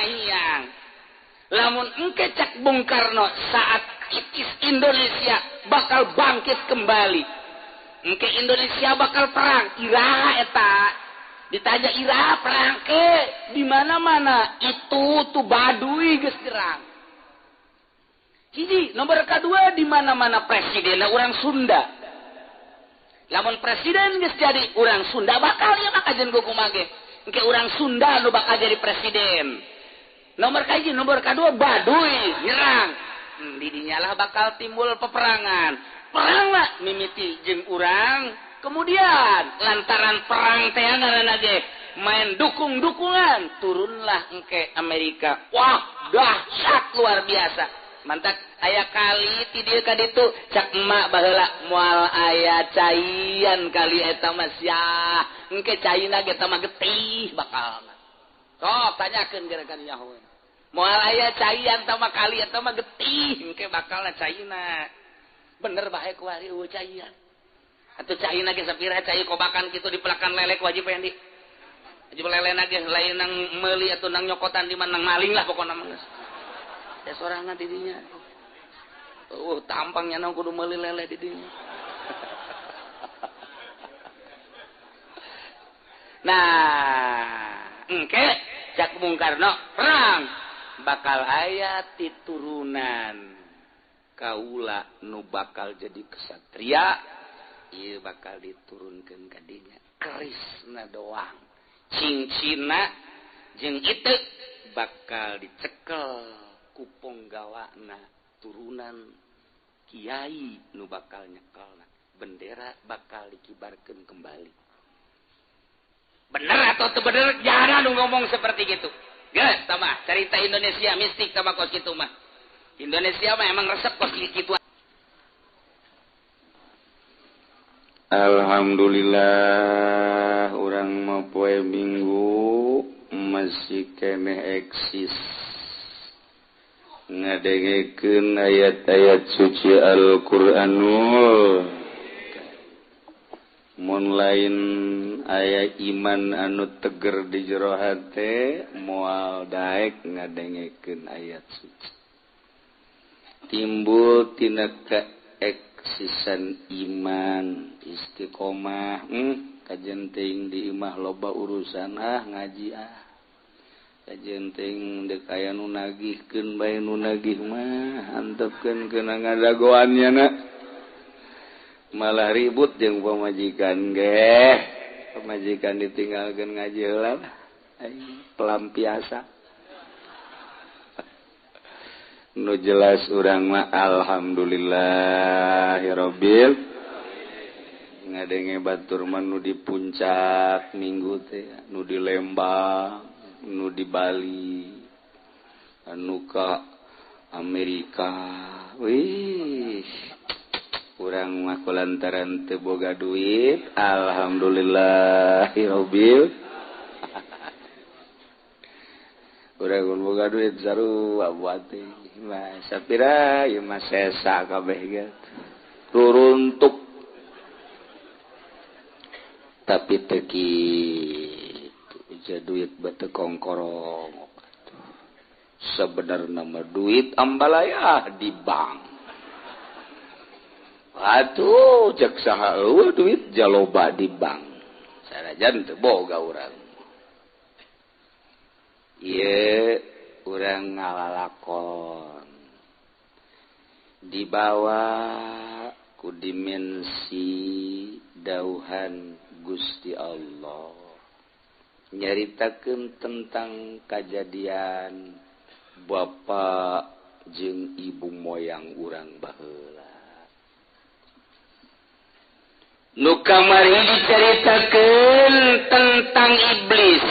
ngahiang. Lamun engke cak Bung Karno saat kritis Indonesia bakal bangkit kembali. Engke Indonesia bakal perang. Iraha eta? Ditanya iraha perang ke? Di mana-mana itu tuh Baduy geus nyerang. Hiji, nomor kedua di mana-mana presidenna urang Sunda. Lamun presiden geus jadi urang Sunda bakal ieu mah kajen kumaha ge. Engke urang Sunda nu bakal jadi presiden. Nomor kahiji, nomor kedua Baduy nyerang. Didinya lah bakal timbul peperangan. Perang lah mimiti jeung urang. Kemudian lantaran perang teh ngaranna ge main dukung-dukungan, turunlah engke Amerika. Wah, dahsyat luar biasa. Mantak aya kali ti dieu ka ditu cak emak baheula moal aya caian kali eta mah sia. Engke caina ge eta mah getih bakal. Sok tanyakeun gerakan nyaho. Moal aya caian tama kali eta mah getih engke bakalna caina. Bener bae kuari eueuh caian. Atuh caina ge sapira cai kobakan kitu dipelakan lelek wajib yang di. Wajib lelena ge lain nang meuli atuh nang nyokotan di mana nang maling lah pokona mah geus. Ya sorangan didinya. Tampangnya nang kudu meuli lele didinya. Nah, engke cak Bung Karno perang bakal aya titurunan kaula nu bakal jadi kesatria, ieu bakal diturunkeun ka dinya. Kerisna doang. Cincina jeung itu bakal dicekel ku ponggawana turunan kiai nu bakal nyekelna, bendera bakal dikibarkeun kembali. Bener atau teu bener? Jangan nu ngomong seperti gitu. Geus tah cerita Indonesia mistik tah kos kitu mah. Indonesia mah emang resep kos kitu. Alhamdulillah urang mah poe Minggu masih keneh eksis ngadengekeun ayat-ayat suci Al-Qur'anul. Mun lain aya iman anu teger di jero hate moal daek ngadengekeun ayat suci. Timbul tina keeksisan iman istiqomah. Kajen teuing di imah loba urusan ah ngaji ah. Kajen teuing deuk aya nu nagihkeun bae nu nagih mah antepkeun keuna ngadagoannya na. Malah ribut jeung pamajikan ge. Pamajikan ditinggalkeun ngaji heula lah. Pelampiasa. Nu jelas urang mah alhamdulillahirabbil ngadenge batur mah nu di puncak minggu teh, nu di Lembang, nu di Bali, anu ka Amerika. Wih, urang mah kulantaran teu boga duit, alhamdulillahirabbil. Urang mun boga duit sarua buat teh. Mah sapira ieu mah sesa kabeh ge. Ruruntuk. Tapi teu kitu duit bete kongkorong. Sebenarnya mah duit ambalaya di bank. Atuh cek saha eueuh duit jaloba di bank. Sanajan teu boga urang. Ieu urang ngalalakon dibawa ku dimensi dauhan Gusti Allah nyaritakeun tentang kajadian bapa jeung ibu moyang urang baheula. Nu kamari dicaritakeun tentang iblis.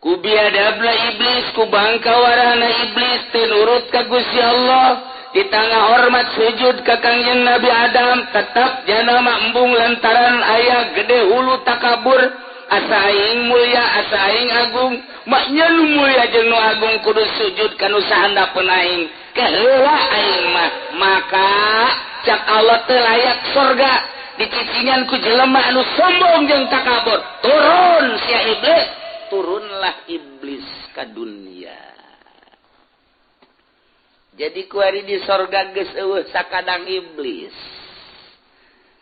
Ku biadabna iblis, ku bangkawarana iblis teu nurut ka Gusti Allah, di tengah hormat sujud ka Kangjeng Nabi Adam, tetap jana embung lantaran aya gede hulu takabur, asa aing mulia, asa aing agung, maknya nu mulia jeung nu agung kudu sujud ka nu sahandapeun aing. Keheula aing mah, maka cak Allah teu layak surga dicicingan ku jelema anu sombong jeung takabur. Turun sia iblis, turunlah iblis ka dunia. Jadi kuari di sorga geus eueuh sakadang iblis.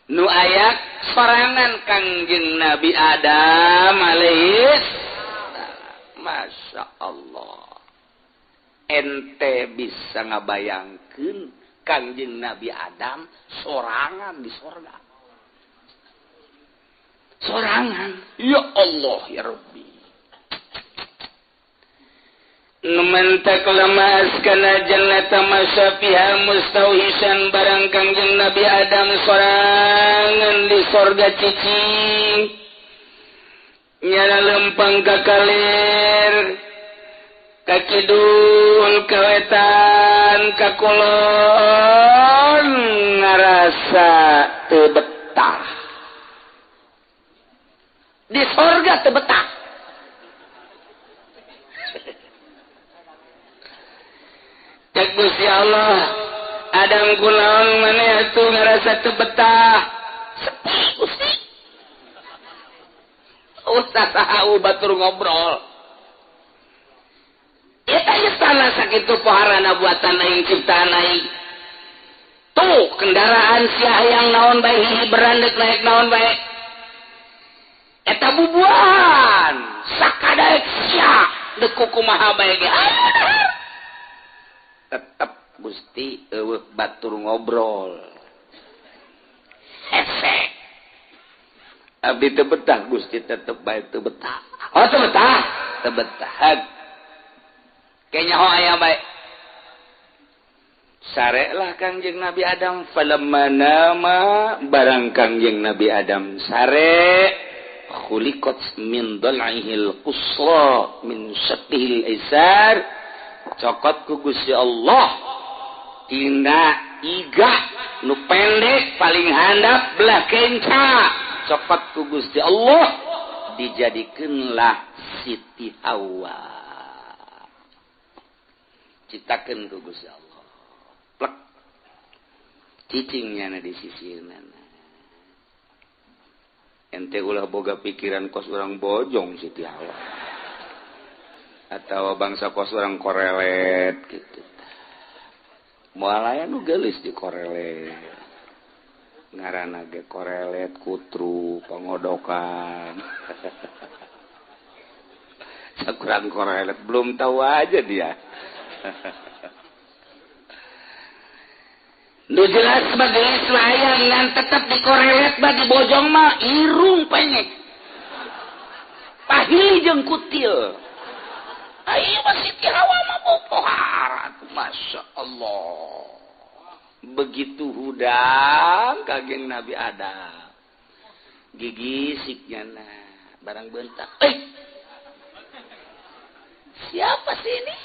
Nu aya sorangan Kangjeng Nabi Adam alaihis salam. Masya Allah. Ente bisa ngabayangkeun Kangjeng Nabi Adam sorangan di sorga. Sorangan. Ya Allah ya Rabbi. Numantak lemas kana jannata masyafiha mustauhisan barang Kangjeng Nabi Adam sorangan di sorga cicing. Nyala lempang ka kalir, ka kidul, ka wetan, ka kulon, ngarasa teu betah. Di sorga teu betah. Cek Gusti Allah, Adam kunaon maneh atuh ngarasa teu betah. Sepi Gusti. Usah saha batur ngobrol. Eta istana sakitu poharana buatan aing ciptaan aing. Tuh kendaraan sia hayang naon bae hiji berandek naik naon bae. Eta bubuahan sakadaek sia deuk kumaha bae ge. Tetep Gusti eueuh batur ngobrol. Hese. Abdi teu betah Gusti tetep bae teu betah. Oh teu betah, teu betah. Kayaknya ho aya bae. Sarelah Kangjeng Nabi Adam falamma nama barang Kangjeng Nabi Adam sare khuliqat min dal'ihil qusra min syattihil aisar. Cokot ku Gusti Allah tina iga nu pendek paling handap belah kenca cokot ku Gusti Allah dijadikeunlah Siti Hawa ciptakeun ku Gusti Allah plek cicingnya na di sisirna ente ulah boga pikiran kos urang bojong Siti Hawa atau bangsa kos orang korelet gitu. Moal aya nu geulis di korelet. Ngaranna ge korelet kutru pangodokan. Sakurang korelet belum tahu aja dia. Nu jelas mah geulis mah aya ngan tetep di korelet mah di bojong mah irung penyek. Pahili jeung kutil. Ayo masih Hawa mah pohara. Masya Allah. Begitu hudang kageng Nabi Adam. Gigi siknya nah barang bentak. Siapa sih ini?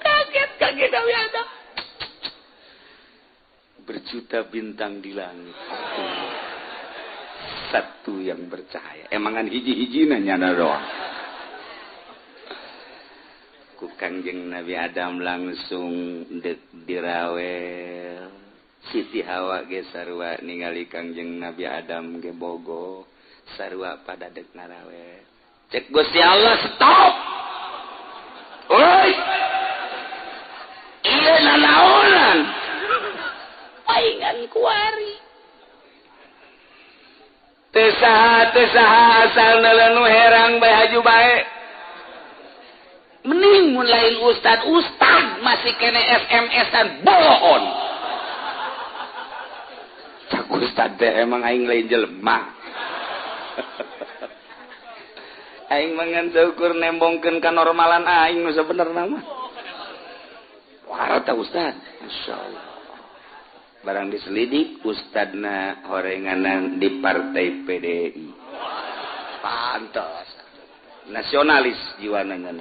Kaget kaget Nabi Adam. Berjuta bintang di langit. Satu yang bercahaya. Emangan hiji-hiji nanya doang. Ku Kangjeng Nabi Adam langsung dek dirawel. Siti Hawa ge sarua ningali Kangjeng Nabi Adam ge bogo. Sarua pada dek ngarawel. Cek Gusti Allah stop. Oi. Ieu nanaonan. Paingan kuari. Teu saha asal nu herang bae haju bae. Mending mun lain ustad ustad masih kene SMS-an bohon. Cak ustad teh emang aing lain jelema. Aing mah ngan saukur nembongkeun kanormalan aing nu sabenerna mah. Warata ustad, masyaallah. Barang diselidik ustadna horenganan di partai PDI. Pantes. Nasionalis jiwana nya.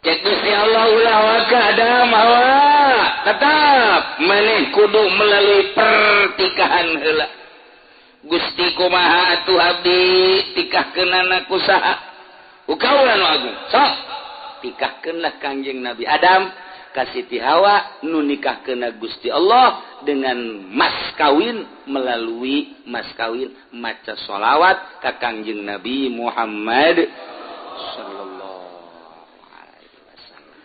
Cek Gusti Allah ulah waka Adam Hawa tetap maneh kudu melalui pertikahan heula. Gusti kumaha atuh abdi tikahkeunana ku saha? Ku kaula nu agung. Sok tikahkeunlah Kangjeng Nabi Adam ka Siti Hawa nu nikahkeun Gusti Allah dengan mas kawin melalui mas kawin maca sholawat ka Kangjeng Nabi Muhammad sallallahu alaihi wasallam.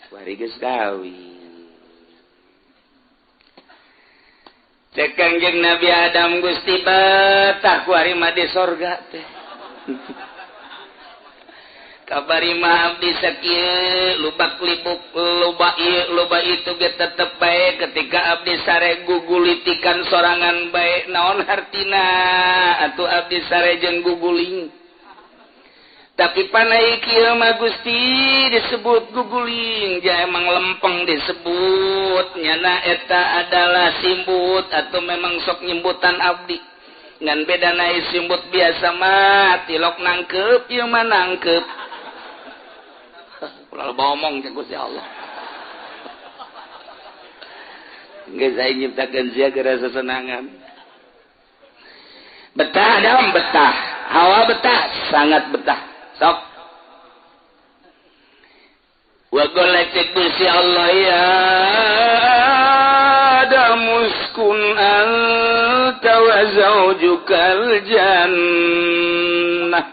Bari geus kawin. Cek Kangjeng Nabi Adam Gusti betah ku ari mah di sorga teh. Kabari mah abdi sakieu lubak libuk loba ieu loba itu ge tetep bae ketika abdi sare gugulitikan sorangan bae naon hartina atuh abdi sare jeung guguling. Tapi panai kieu mah Gusti disebut guguling, ja emang lempeng disebut nyana eta adalah simbut atau memang sok nyimbutan abdi. Ngan beda naik simbut biasa mah tilok nangkep ieu mah nangkep. Ulah bomong cek Gusti Allah. Geus aing nyiptakeun sia geura sesenangan. Betah Adam betah, Hawa betah, sangat betah. Sok. Wa qala cek Gusti Allah ya Adam uskun anta wa zaujukal jannah.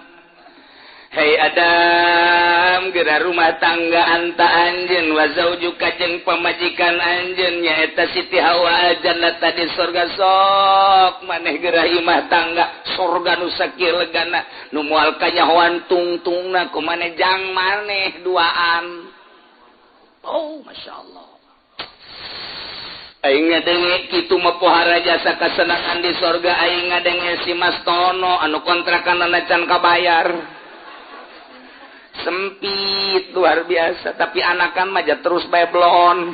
Hei Adam, geura rumah tangga anta anjeun wa zaujuka jeung pamajikan anjeun nyaeta Siti Hawa al-jannah tadi surga sok maneh geura imah tangga surga nu sakieu legana nu moal kanyahoan tungtungna ku maneh jang maneh duaan. Oh, masyaallah. Aing ngadenge kitu mah pohara jasa kasenangan di sorga aing ngadenge si Mas Tono anu kontrakanana can kabayar. Sempit luar biasa tapi anakan mah terus bae bloon.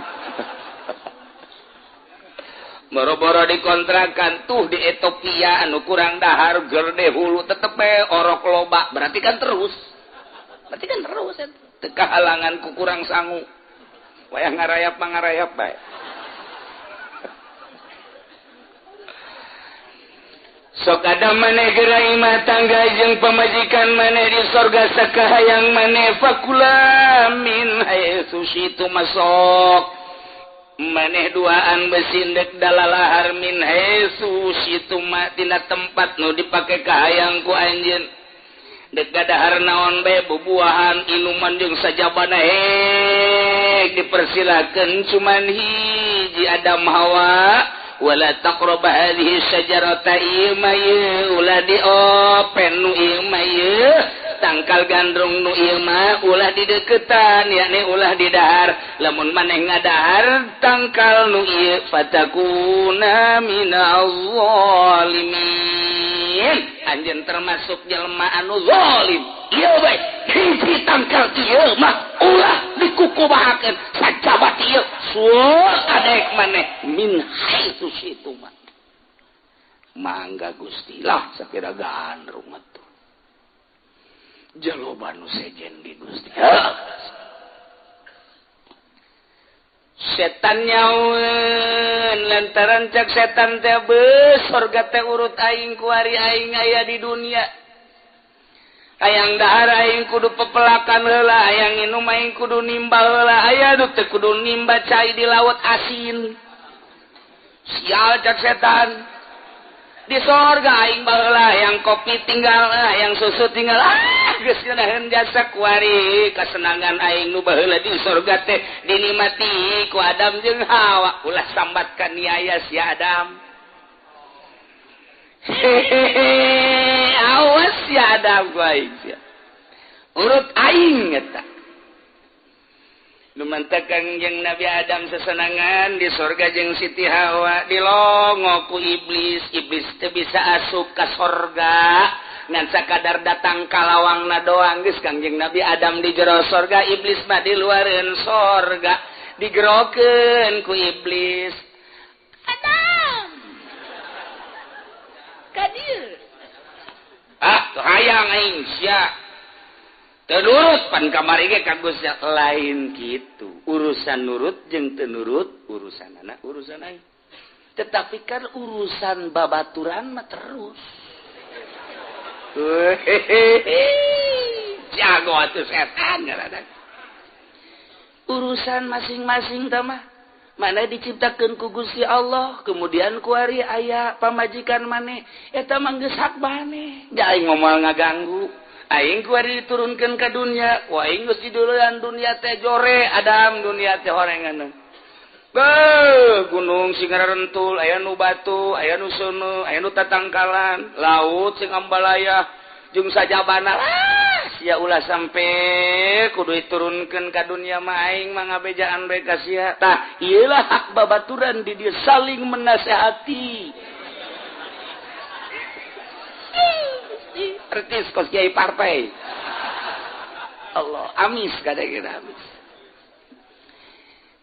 Boro-boro dikontrakan tuh di Ethiopia anu kurang dahar gerde hulu tetep bae orok loba berarti kan terus. Berarti kan terus teu kahalangan ku kurang sangu. Wayah ngarayap mangarayap bae. Sok ada maneh geura imah tangga jeung pamajikan maneh di sorga sakahayang maneh fakula min haitsu syitu masok maneh duaan besindek dalalahar min haitsu syitu ma tina tempat nu dipake kahayang ku anjeun dek gadahar naon bae bubuahan inuman jeung sajabana hek dipersilakeun cuman hiji Adam Hawa wala taqrab hadhihi syajarata ima ye ulah diopen nu ieu mah ye tangkal gandrung nu ieu mah ulah dideketan yakni ulah didahar lamun maneh ngadahar tangkal nu ieu fatakuna minal zalimin anjeun termasuk jelema anu zalim ieu bae hiji tangkal ieu mah ulah dikukubahakeun sajabat ieu suur adek maneh min haitsu situ mah mangga Gusti lah sapira gandrung atuh jaloba nu sejen di Gusti setan nyaun lantaran cak setan teh beus sorga teh urut aing kuari aing aya di dunia hayang dahar aing kudu pepelakan heula hayang inum aing kudu nimba heula aya du teh kudu nimba cai di laut asin sial cak setan di sorga aing baheula hayang kopi tinggal hayang susu tinggal ah geus ngeunaheun jasa kuari kasenangan aing nu baheula di sorga teh dinikmati ku Adam jeung Hawa ulah sambat ka niaya si Adam hehehe awas si Adam bae sia urut aing eta lumantak Kangjeng Nabi Adam sesenangan di sorga jeung Siti Hawa dilongo ku iblis. Iblis teu bisa asup ka sorga ngan sakadar datang ka lawangna doang geus Kangjeng Nabi Adam di jero sorga iblis mah di luareun sorga digerokeun ku iblis. Adam ka dieu ah teu hayang aing sia nurut pan kamari ge ka Gusti lain kitu urusan nurut jeung teu nurut urusan anak urusan aing tetapi kan urusan babaturan mah terus jago atuh setan ngaranna Urusan masing-masing tah mah. Mana diciptakeun ku Gusti Allah, kemudian kuari aya pamajikan maneh, eta mah geus hak maneh. Da aing moal ngaganggu. Aing kuari diturunkeun ka dunia, ku aing geus diduluan dunia teh jore, Adam dunia teh horengan. Beuh, gunung sing rentul, aya nu batu, aya nu seuneu, aya nu tatangkalan, laut sing ambalaya, jeung sajabana lah sia ulah sampai kudu diturunkeun ka dunia mah aing mah ngabejaan bae ka sia. Tah, ieu lah hak babaturan di dieu saling menasehati. Artis kos kiai partai. Allah, amis kada-kada amis.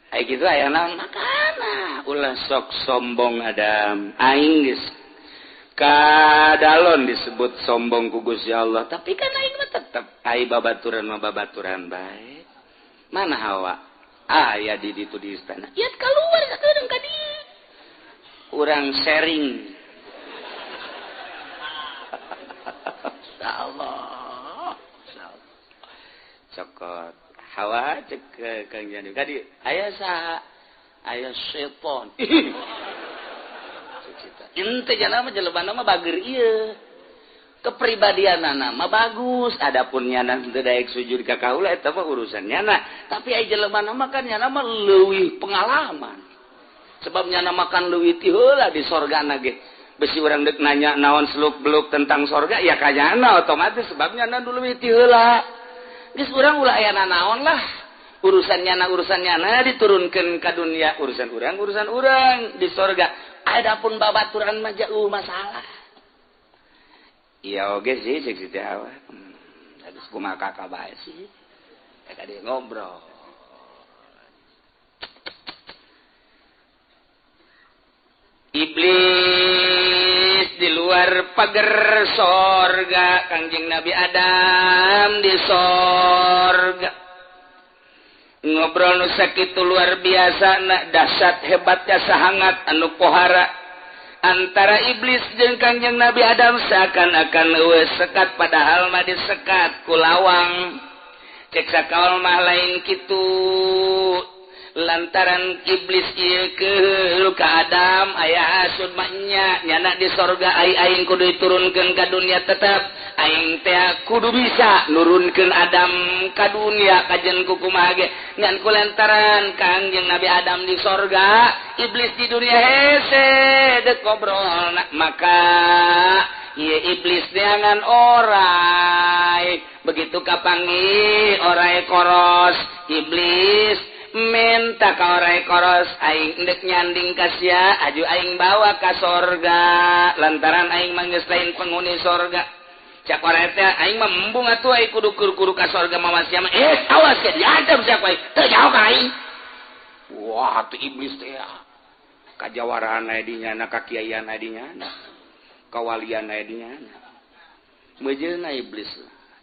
Ai kitu aya naon makana ulah sok sombong Adam. Aing geus kadalon disebut sombong ku Gusti Allah, tapi kan aing mah tetep ai babaturan mah babaturan bae. Mana Hawa? Aya di ditu di istana. Ieu keluar sakedeung ka dieu. Urang sharing. Allah. Cokot Hawa cek Kang Jani tadi aya saha? Aya setan. Ente jana mah jelema mah bager ieu. Kepribadianana mah bagus, adapun nyana teu daek sujud ka kaula eta mah urusan nyana. Tapi ai jelema mah kan nyana mah leuwih pengalaman. Sebab nyana makan leuwih ti heula di sorgana ge. Besi urang deuk nanya naon seluk-beluk tentang sorga ya ka nyana otomatis sebab nyana leuwih ti heula. Geus urang ulah aya nanaon lah. Urusan nyana diturunkeun ka dunia, urusan urang di sorga. Adapun babaturan mah jauh masalah. Iya oge sih cek Siti Hawa. Geus kumaha kakak bae sih. Eta dia ngobrol. Iblis di luar pagar sorga, Kangjeng Nabi Adam di sorga. Ngobrol nu sakitu luar biasa na dahsyat hebatnya sahangat anu pohara antara iblis jeung Kangjeng Nabi Adam seakan-akan eueuh sekat padahal mah disekat ku lawang. Cek sakaol mah lain kitu. Lantaran iblis ieu keul ka Adam aya hasud mah nya nyana di sorga ai aing kudu diturunkeun ka dunia tetep aing teh kudu bisa nurunkeun Adam ka dunia kajen ku kumaha ge ngan ku lantaran Kangjeng Nabi Adam di sorga iblis di dunia hese deuk ngobrol maka ieu iblis neangan orai begitu kapanggih orai koros iblis minta ka orai koros aing endek nyanding ka sia aju aing bawa ka sorga lantaran aing mah geus lain penghuni sorga. Cak orai teh aing mah embung atuh aing kudu kuru-kuru ka sorga mawa sia mah awas sia diancam sia ku aing teu jauh ka aing. Wah tuh iblis teh kajawaraan aya di nyana kakiaian aya di nyana kawalian aya di nyana meujeuna iblis.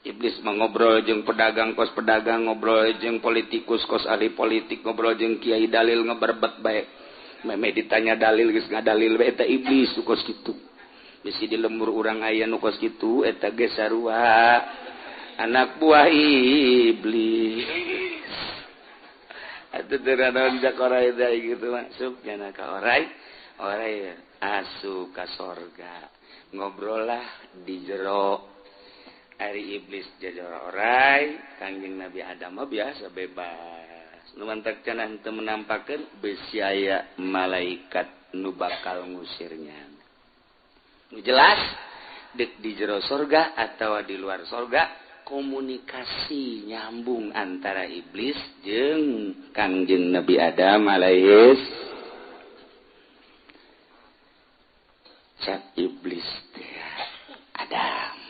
Iblis mah ngobrol jeung pedagang kos pedagang, ngobrol jeung politikus kos ahli politik, ngobrol jeung kiai dalil ngeberbet bae. Meme ditanya dalil geus ngadalil bae eta iblis nu kos kitu. Bisi di lembur urang aya nu kos kitu eta ge sarua anak buah iblis. Atuh teu naon jak orai teh kitu masuk nyana ka orai, orai asup ka sorga. Ngobrol lah di jero. Ari iblis jajara orai, Kangjeng Nabi Adam mah biasa bebas. Nu mantak cenah teu menampakeun besi aya malaikat nu bakal ngusirnya. Nu jelas deuk di jero sorga atawa di luar sorga komunikasi nyambung antara iblis jeung Kangjeng Nabi Adam alaihis. Cak iblis teh Adam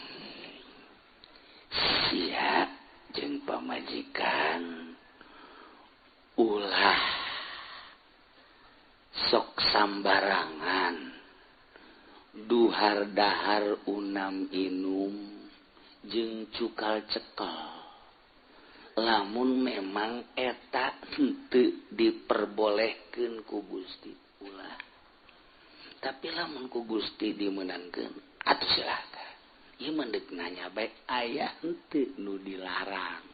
sia jeung pamajikan ulah sok sambarangan duhar dahar unam inum jeung cukal cekel lamun memang eta henteu diperbolehkeun ku Gusti ulah tapi lamun ku Gusti dimeunangkeun atuh silakan. Ieu mah deuk nanya bae aya henteu nu dilarang.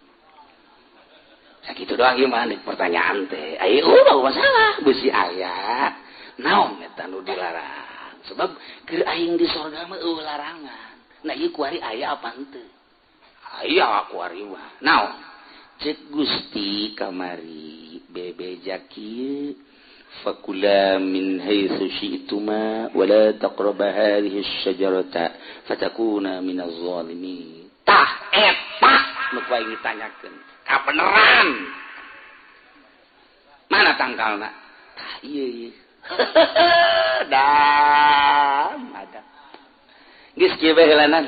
Sakitu doang ieu mah pertanyaan teh. Ayo ulah masalah beusi aya. Naon eta nu dilarang? Sebab keur aing di sorga mah eueuh larangan. Nah ieu kuari aya apa henteu? Aya kuari mah. Naon? Cek Gusti kamari bebeja kieu fakula min haitsu syi'tuma wa la taqraba hadhihi asy-syajarata fatakuna minaz zalimin. Tah eta nu ku aing ditanyakeun. Kabeneran. Mana tangkalna? Tah ieu ieu. Dam ada. Geus kieu bae heulanan.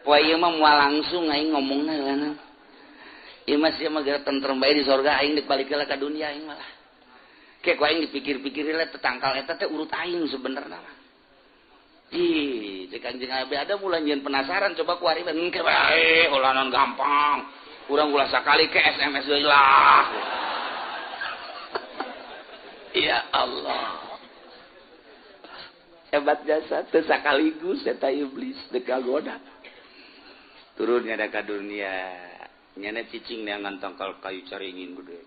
Poe ieu mah moal langsung aing ngomongna heulanan. Ieu mah sia mah geura tentrem bae di sorga aing deuk balik heula ka dunia aing malah. Ke ku aing dipikir-pikir heula teh tangkal eta teh urut aing sebenarna mah. Ih, cek Kanjeng Nabi ada mulai nyieun penasaran coba ku ari engke bae heulanan gampang. Urang ulah sakali ke SMS deui lah. Ya Allah. Hebat jasa teu sakaligus eta iblis deuk kagoda. Turunnya da ka dunia. Nyana cicing neangan tangkal kayu caringin gede.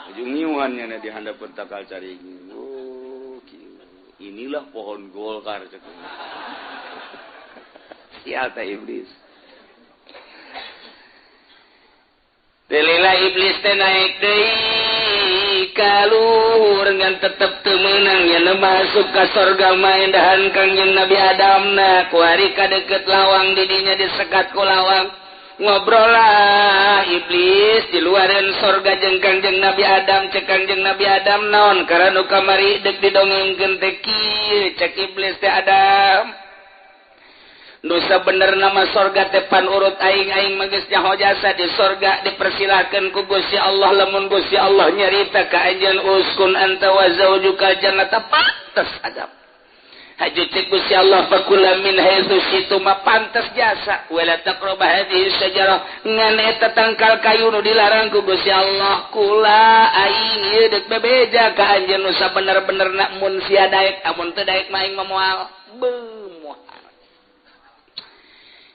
Ujung ngiuhan nyana di handapeun tangkal caringin. Oh, kieu. Inilah pohon Golkar cek. Sial teh iblis. Delila iblis teh naik deui kaluhur ngan tetep teu meunang nya masuk ka sorga mah endahan Kangjeng Nabi Adam na kuari ka deukeut lawang di dinya disekat ku lawang ngobrol lah iblis di luareun sorga jeung Kangjeng Nabi Adam cek Kangjeng Nabi Adam naon karena nu kamari deuk didongengkeun teh kieu cek iblis teh Adam nu sabenerna mah sorga teh pan urut aing aing mah geus nyaho jasa di sorga dipersilahkeun ku Gusti Allah lamun Gusti Allah nyarita ka anjeun uskun anta wa zaujuka jannata pantes adab haju cek Gusti Allah fakula min haitsu syi'tuma pantes jasa wala taqrabu hadhihi syajarah ngan eta tangkal kayu nu dilarang ku Gusti Allah kula aing ieu deuk bebeja ka anjeun nu sabener-benerna mun sia daek amun teu daek mah aing mah moal beuh.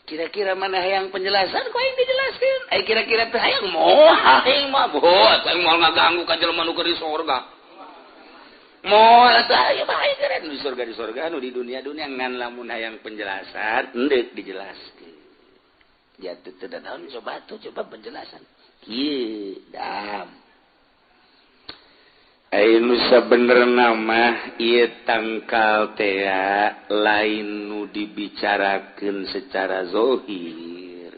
Kira-kira mana yang penjelasan kok aing dijelaskeun? Ai kira-kira teh hayang moal aing mah boh aing moal ngaganggu ka jelema nu keur di sorga. Moal atuh aya bae keren di sorga nu di dunia-dunia ngan lamun hayang penjelasan endek dijelaskeun. Ya teu teu naon coba tuh coba penjelasan. Kieu dam. Ai nu sabenerna mah ieu tangkal teh lain nu dibicarakeun secara zahir.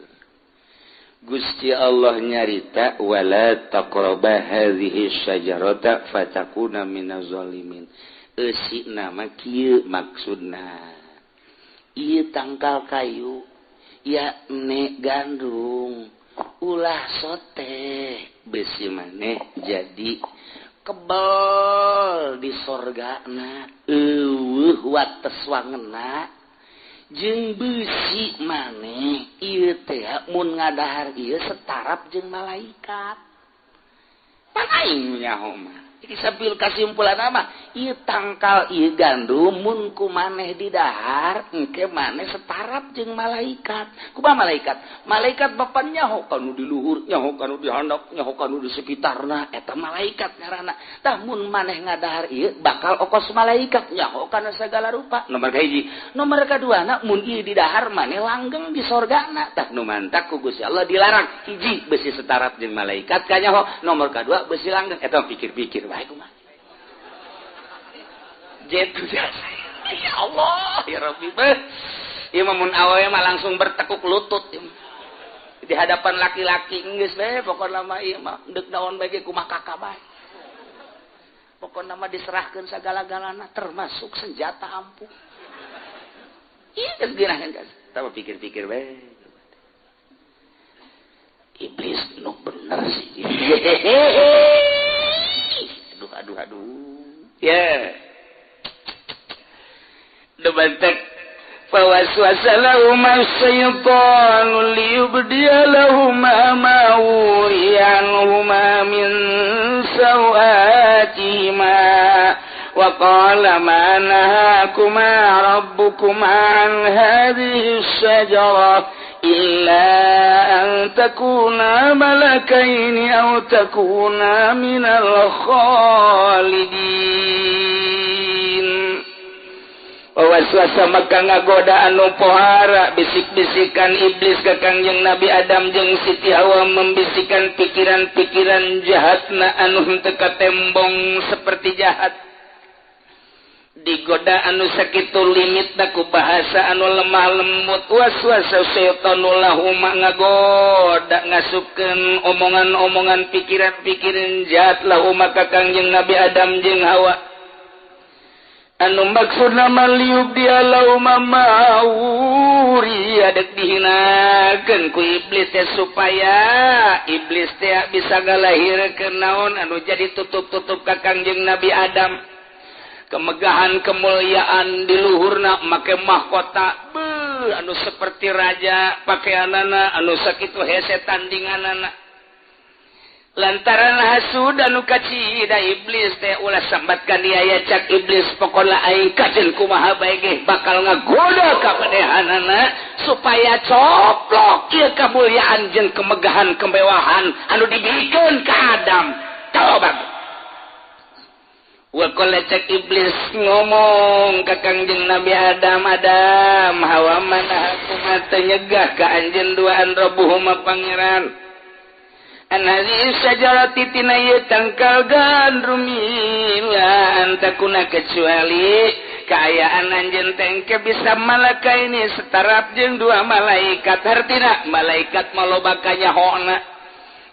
Gusti Allah nyarita wala taqraba hadhihi syajarata fatakuna minaz zalimin. Eusina mah kieu maksudna. Ieu tangkal kayu ya ne gandum ulah sote besi maneh jadi kebel di sorgana eueuh wates wangena jeung beusi maneh ieu teh mun ngadahar ieu setarap jeung malaikat. Pan aing nyaho mah iki sambil kasimpulan mah ieu tangkal ieu gandum mun ku maneh didahar engke maneh setarap jeung malaikat. Kumaha malaikat? Malaikat bapan nyaho kanu di luhur, nyaho kanu di handap, nyaho kanu di sekitarna eta malaikat ngaranna. Tah mun maneh ngadahar ieu bakal okos malaikat nyaho kana sagala rupa. Nomor kahiji, nomor kaduana mun ieu didahar maneh langgeng di sorgana. Tah nu mantak ku Gusti Allah dilarang hiji beusi setarap jeung malaikat kanyaho, nomor kadua beusi langgeng. Eta pikir-pikir bae kumaha. Jetu jasa. Ya Allah, ya Rabbi. Ieu mah mun awewe mah langsung bertekuk lutut di hadapan laki-laki geus we pokona mah ieu mah deuk naon bae ge kumaha kakak bae. Pokona mah diserahkeun sagala-galana termasuk senjata ampuh. Ieu geus geunaheun geus. Tah pikir-pikir bae. Iblis nu bener sih. Aduh aduh aduh. Ya. Yeah. Debantek fawaswasa lahuma syaitanu liyubdiya lahuma ma wuriya anhuma min sawatihima Wa qala ma nahakuma rabbukuma an hadhihi syajarah illa an takuna malakaini aw takuna minal khalidin. Waswasa maka ngagoda anu pohara bisik-bisikan iblis ka Kangjeng Nabi Adam jeung Siti Hawa membisikan pikiran-pikiran jahatna anu henteu katembong seperti jahat. Digoda anu sakitu limitna ku bahasa anu lemah lembut waswasa syaitanu lahuma ngagoda ngasupkeun omongan-omongan pikiran-pikiran jahat lahuma ka Kangjeng Nabi Adam jeung Hawa. Anu maksudna maliub dia lauma mauri adek dihinakeun ku iblis teh supaya iblis teh bisa ngalahirkeun naon anu jadi tutup-tutup ka Kangjeng Nabi Adam. Kemegahan kemuliaan di luhurna make mahkota beuh anu seperti raja pakaianana anu sakitu hese tandinganana. Lantaran hasud anu kacida iblis teh ulah sambatkan dia ya cak iblis pokona aing kajen kumaha bae ge bakal ngagoda ka manehanana supaya coplok ieu kamuliaan jeung kemegahan kemewahan anu dibikeun ka Adam. Tobat. Wa qala cak iblis ngomong ka Kangjeng Nabi Adam, Adam hawa mana aku teu nyegah ka anjeun duaan rabbuhuma pangeran. An hadhihi syajarati tina ieu tangkal gandrum ila antakuna kecuali kaayaan anjeun teh bisa malaka ini setarap jeung dua malaikat hartina malaikat maloba kanyahona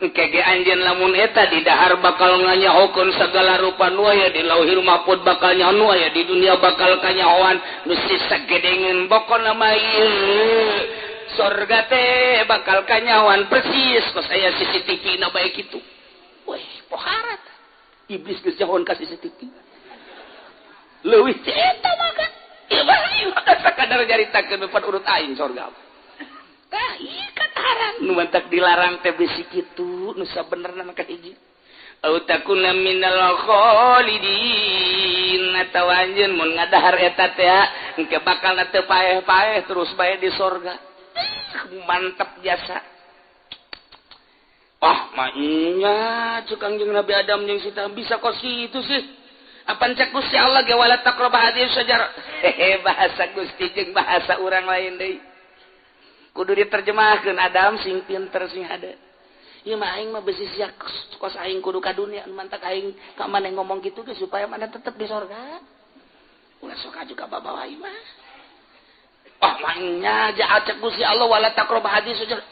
engke ge anjeun lamun eta di dahar bakal nganyahokeun sagala rupa nu aya di lauhil mahfud bakal nyaho nu aya di dunia bakal kanyahoan nu sisa gedengeun pokona mah ieu sorga teh bakal kanyawan persis kos aya CCTV na bae kitu. Weh, poharat. Iblis geus jahon ka CCTV. Leuwih teh eta mah kan. Ieu mah sakadar nyaritakeun depan urut aing sorga. Tah ieu kataran nu mantak dilarang teh bisi kitu nu sabenerna mah kahiji. Au takuna minal khalidin atawa anjeun mun ngadahar eta teh engke bakal teu paeh-paeh terus bae di sorga. Mantap jasa. Ah, maknya cek Kangjeng Nabi Adam jeung Siti bisa kos kitu sih. Apan cek Gusti Allah ge wala taqrabu hadhihi syajarah. Hehe, bahasa Gusti jeung bahasa urang lain deui. Kudu diterjemahkeun Adam sing pinter sing hade. Ieu mah aing mah besi sia kos aing kudu ka dunia mantak aing ka maneh ngomong kitu ge supaya maneh tetep di sorga. Ulah sok aju ka babawa ieu mah. Oh maknya aja acak Gusti Allah wala taqrabu hadhihi syajarah.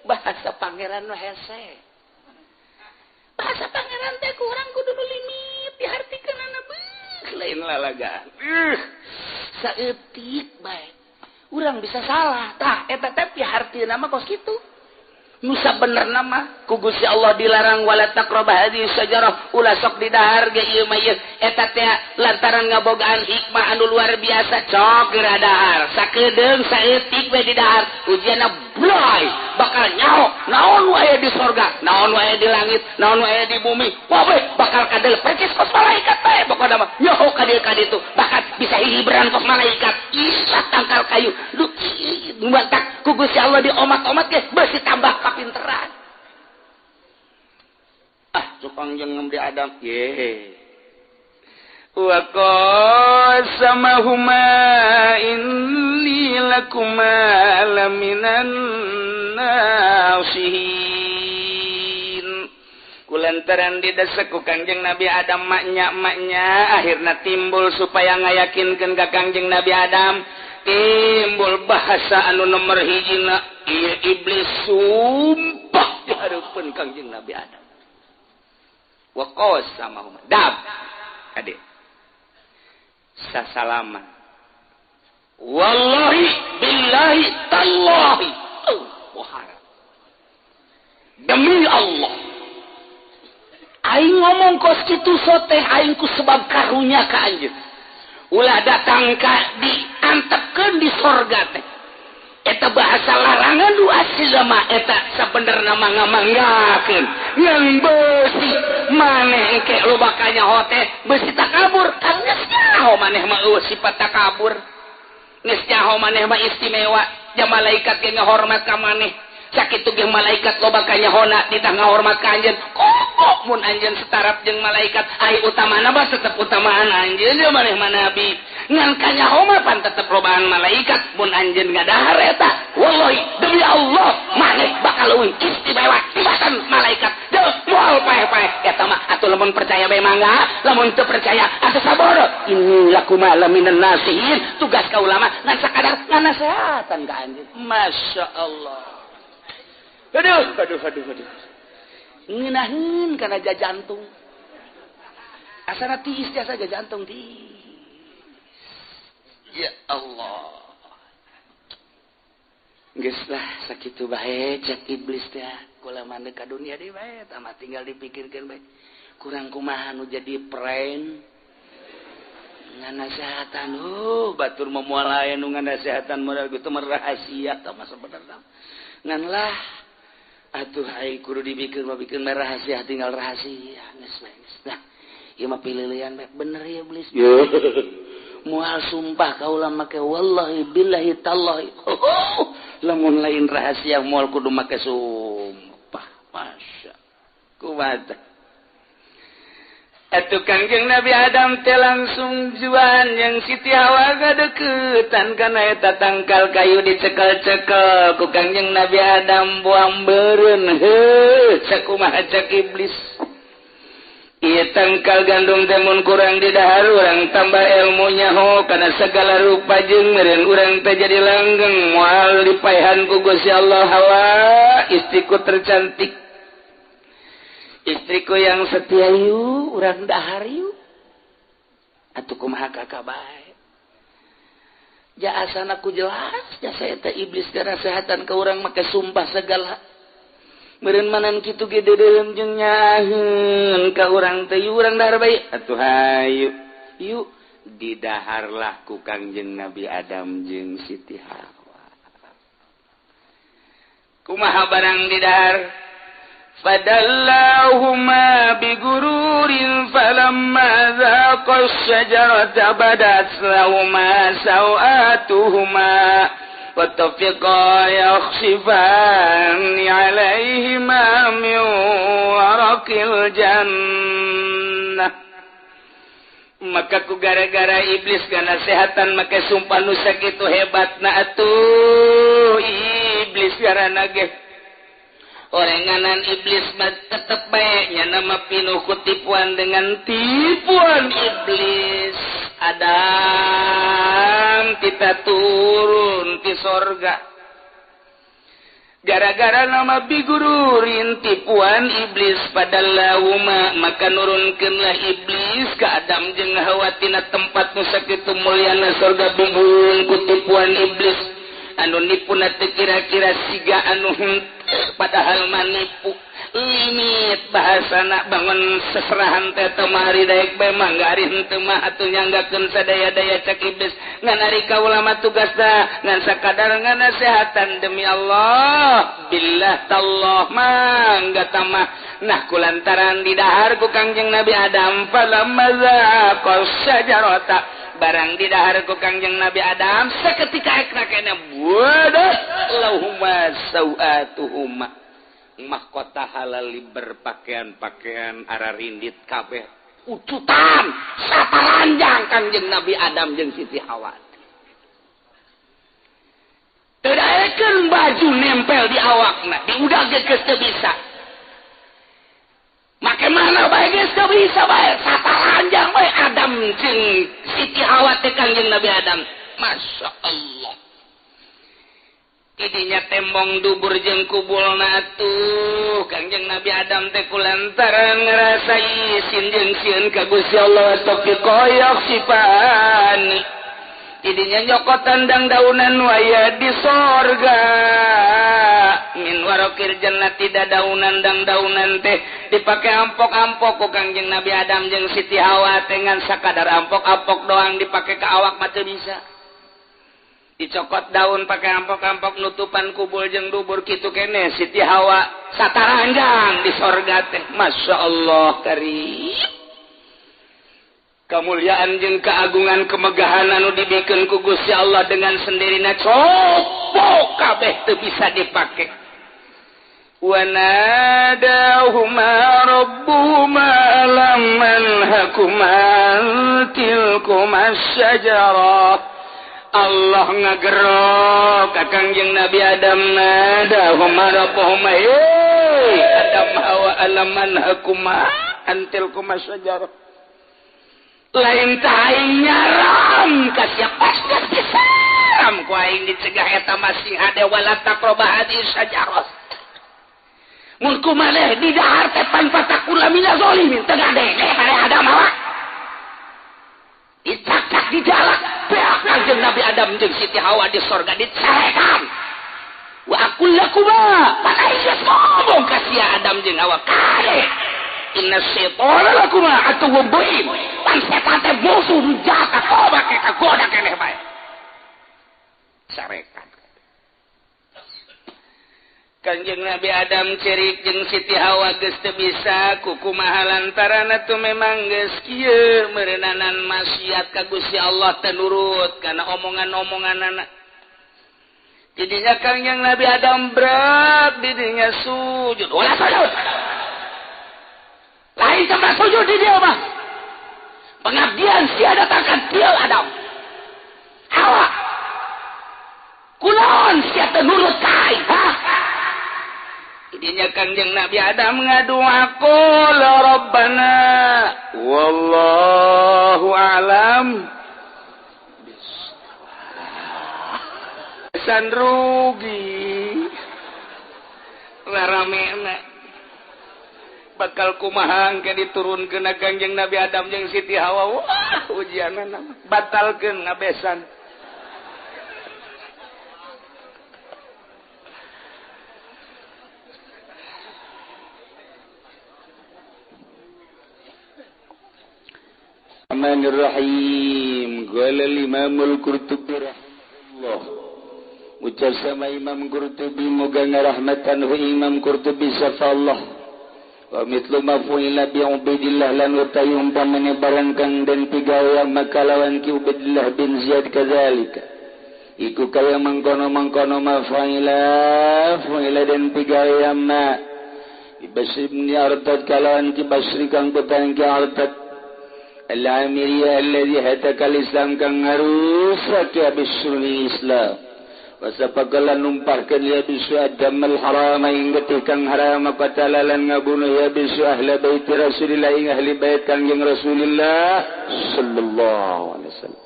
Bahasa pangeran nu hese. Bahasa pangeran teh kurang kudu nu limit dihartikeunana beuh lain lalagaan. Saeutik bae. Urang bisa salah. Tah eta teh pihartieuna mah kos kitu. Nu sabenerna mah ku Gusti Allah dilarang wala taqrabu hadhihi syajarah ulah sok didahar ge ieu mah ieu eta teh lantaran ngabogaan hikmah anu luar biasa cok geura dahar sakedeung saeutik we didahar ujianna bloy bakal nyaho naon wae di sorga naon wae di langit naon wae di bumi wae bakal kadel percis kos malaikat bae pokona mah nyaho ka dieu ka ditu bahkan bisa hihiberan kos malaikat isa tangkal kayu lu mantak ku Gusti Allah diomat-omat ge beusi tambah kapinteran. Ah, cukang jeung Nabi Adam ye. Wa qasamahuma inni lakuma laminan nasihin. Kulantaran didesek ku Kangjeng Nabi Adam maknya akhirna timbul supaya ngayakinkeun ka Kangjeng Nabi Adam timbul bahasa anu nomor hijina ieu iblis sumpah di hareupeun Kangjeng Nabi Adam. Wa qasamahuma dab kade sasalaman wallahi billahi tallahi oh, demi Allah aing ngomong kos kitu soteh aing ku sebab karunya ka anjeun ulah datang ka diantepkeun di sorga teh Eta bahasa larangan nu asli mah eta sabenerna mah ngamanggakeun ngan beusi maneh engke loba kanyaho teh beusi takabur kan geus nyaho maneh mah eueuh sifat takabur geus nyaho maneh mah istimewa ja malaikat ge ngahormat ka maneh sakitu ge malaikat loba kanyahona ditah ngahormat ka anjeun komo mun anjeun setaraf jeung malaikat ai utamana mah tetep utamaan anjeun ye maneh mah nabi ngan kanyaho mah pan tetep lobaan malaikat mun anjeun ngadahar eta wallahi demi Allah maneh bakal leuwih istimewa tibatan malaikat deuk moal paeh-paeh eta mah atuh lamun percaya bae mangga lamun teu percaya atuh sabodo inni lakuma laminan nasihin tugas ka ulama ngan sakadar nganasehatan ka anjeun Masya Allah. Aduh, aduh, aduh, aduh. Ngeunaheun kana jantung. Asana tiis jasa jantung tiis. Ya Allah. Geus lah sakitu bae cek iblis teh. Kula mah ka dunia deui bae tah mah tinggal dipikirkeun bae. Kurang kumaha nu jadi pren. Nganasehatan batur mah moal aya nu nganasehatan modal kitu mah rahasia tah mah sabenerna. Ngan lah atuh ai kudu dibikeun mah bikeun rahasia tinggal rahasia geus bae geus. Nah, ieu mah pililian bae bener ya iblis. Moal sumpah kaula make wallahi billahi tallahi. Lamun lain rahasia moal kudu make sumpah. Masya. Kumaha. Atuh Kangjeng Nabi Adam teh langsung juan yang Siti Hawa gadeukeutan kana eta tangkal kayu dicekel-cekel ku Kangjeng Nabi Adam buang beureun heuh sakumaha cek iblis. Ieu tangkal gandum teh mun kurang didahar urang tambah ilmu nyaho kana segala rupa jeung meureun urang teh jadi langgeng moal dipaehan ku Gusti Allah Hawa istriku tercantik. Istriku yang setia yuk, urang dahar yuk. Atuh kumaha kakak bae. Ja asana ku jelas, jasa eta iblis nasehatan ka urang make sumpah segala. Meureun manan kitu ge deudeuheun jeung nyaheun ka urang teh yuk urang dahar bae. Atuh hayu. Yuk didaharlah ku Kangjeng Nabi Adam jeung Siti Hawa. Kumaha barang didahar? Fadallahuma bigururin falamma dhaqa asy-syajarata badat lahuma sawatuhuma wa tafiqa yakhsifani 'alaihima min waraqil jannah. Maka ku gara-gara iblis nasehatan make sumpah nu sakitu hebatna atuh iblis garana ge orenganan iblis mah tetep bae nya nama pinuh ku tipuan dengan tipuan iblis. Adam kita turun ti sorga gara-gara nama bigururin tipuan iblis pada lauma maka nurunkeunlah iblis ka Adam jeung Hawa tina tempat nu sakitu mulyana sorga bingung ku tipuan iblis anu nipuna teu kira-kira siga anu padahal manipu limit bahasana bangun seserahan teh temari daek bae mangga ari henteu mah atuh nyanggakeun sadaya-daya cek iblis ngan ari kaula mah tugasna ngan sakadar nganasehatan demi Allah billah tallah mangga tamah. Nah kulantaran didahar ku Kangjeng Nabi Adam falamma zaqas syajarata barang didahar ku Kangjeng Nabi Adam seketika ekna kena wadah lahuma sawatuhuma mahkota halal berpakaian-pakaian ararindit kabeh ucutan saparanjang Kangjeng Nabi Adam jeung Siti Hawa teu daekeun baju nempel di awakna diudag ge geus teu bisa make mana bae geus teu bisa bae saparanjang bae Adam jeung Siti Hawa teh Kangjeng Nabi Adam. Masya Allah idinya tembong dubur jeung kubulna atuh Kangjeng Nabi Adam teh kulantaran ngarasa isin jeung sieun ka Gusti Allah tapi koyok sipani idinya nyokotan dang daunan waya di sorga min warokir jannati daunan dang daunan teh dipake ampok-ampok ku Kangjeng Nabi Adam jeung Siti Hawa teh ngan sakadar ampok-ampok doang dipake ka awak mah teu bisa. Dicokot daun pakai ampok-ampok nutupan kubul jeung dubur kitu keneh Siti Hawa sataranjang di sorga teh. Masya Allah karim. Kemuliaan jeung keagungan kemegahan anu dibikeun ku Gusti Allah dengan sendirina copok kabeh teu bisa dipake. Wa nadahuma rabbuhuma alam anhakuma tilkuma syajarah. Allah ngagerok ka Kangjeng Nabi Adam nadahuma rabbuhuma hey Adam Hawa alam anhakuma antilkuma syajarah. Lain aing nyaram ka sia paskas pisan ku aing dicegah eta masing hade wala taqraba hadhihi syajarah. Mun kumaneh di dahar teh pan fatakula minaz zalimin teu gade maneh Adam Hawa. Dicakak di jalak beak Kangjeng Nabi Adam jeung Siti Hawa di sorga dicarekan. Wa aqul lakuma pan aing geus ngomong ka sia Adam jeung Hawa kade. Inna syaitana lakuma aduwwun mubin. Pan setan teh musuh nu jahat atoba ke kagoda keneh bae. Sarekan. Kangjeng Nabi Adam cerik jeung Siti Hawa geus teu bisa kukumaha lantaran atuh memang geus kieu meureunana maksiat ka Gusti Allah teu nurut kana omongan-omonganana. Jadinya Kangjeng Nabi Adam berat didinya sujud. Ulah sujud. Lain tempat sujud di dia mah. Pengabdian sia datangkan dia Adam. Hawa. Kunaon sia teu nurut ka aing, ha? Idinya Kangjeng Nabi Adam ngadua qul rabbana wallahu a'lam. San rugi. Raramena. Bakal kumaha engke diturunkeun ka Kangjeng Nabi Adam jeung Siti Hawa. Wah, ujianna batalkeun ngabesan. Rahmanirrahim. Qala al-Imam al-Qurtubi rahimahullah. Ucap sama Imam Qurtubi moga ngarahmatan hu Imam Qurtubi safallah. Wa mithlu ma fu'ila bi Ubaidillah lan utawi umpamane barang kang den pigawe maka lawan ki Ubaidillah bin Ziyad kadzalika. Iku kaya mangkono-mangkono ma fu'ila fu'ila den pigawe ma Basri bin Artad kalawan ki Basri kang petang ki Artad Al-Amiriyah alladhi hataka al-Islam kang ngarusak ya bisrul Islam. Wasapakalan numpahkeun ya bisu adam al-haram ing getih kang haram qatalalan ngabunuh ya bisu ahli bait Rasulillah ing ahli bait Kangjeng Rasulillah sallallahu alaihi wasallam.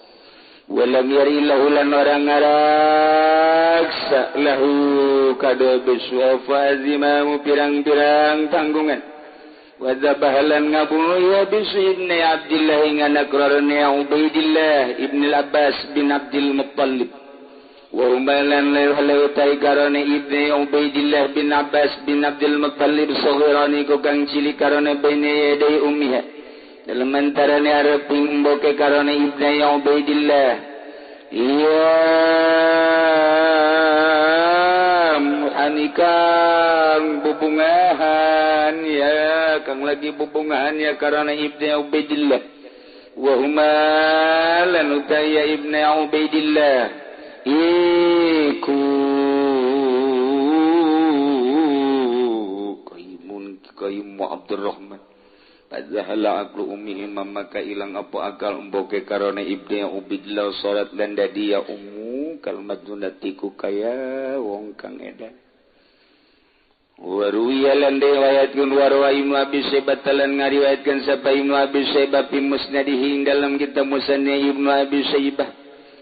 Walam yari lahu lan orang ngaraksa lahu kada bisu fazimamu pirang-pirang tanggungan. Wa dzabahalan ngabunuh ya bisu ibni Abdillah ing anak rarane Ubaidillah ibn al-Abbas bin Abdul Muttalib. Wa umalan lewat karone ibni Ubaidillah bin Abbas bin Abdul Muttalib saghirani ku kang cilik karone baine yadai ummiha. Dalam antarane arep mboke karone ibni Ubaidillah. Ya muhanikang bubungahan ya kang lagi bubungahan ya karone ibni Ubaidillah. Wa huma lan utaya ibni Ubaidillah. Iku kaimun kaimu Abdurrahman Padahal aklu ummihi maka ilang apa akal emboke karone ibni Ubaidillah salat lan dadi ya ummu kalmadunatiku kaya wong kang edan. Waruwiya lan riwayatkeun warwa Ibnu Abi Syaibah lan ngariwayatkeun sapa Ibnu Abi Syaibah fi musnadihi dalam kitab Musnad Ibnu Abi Syaibah.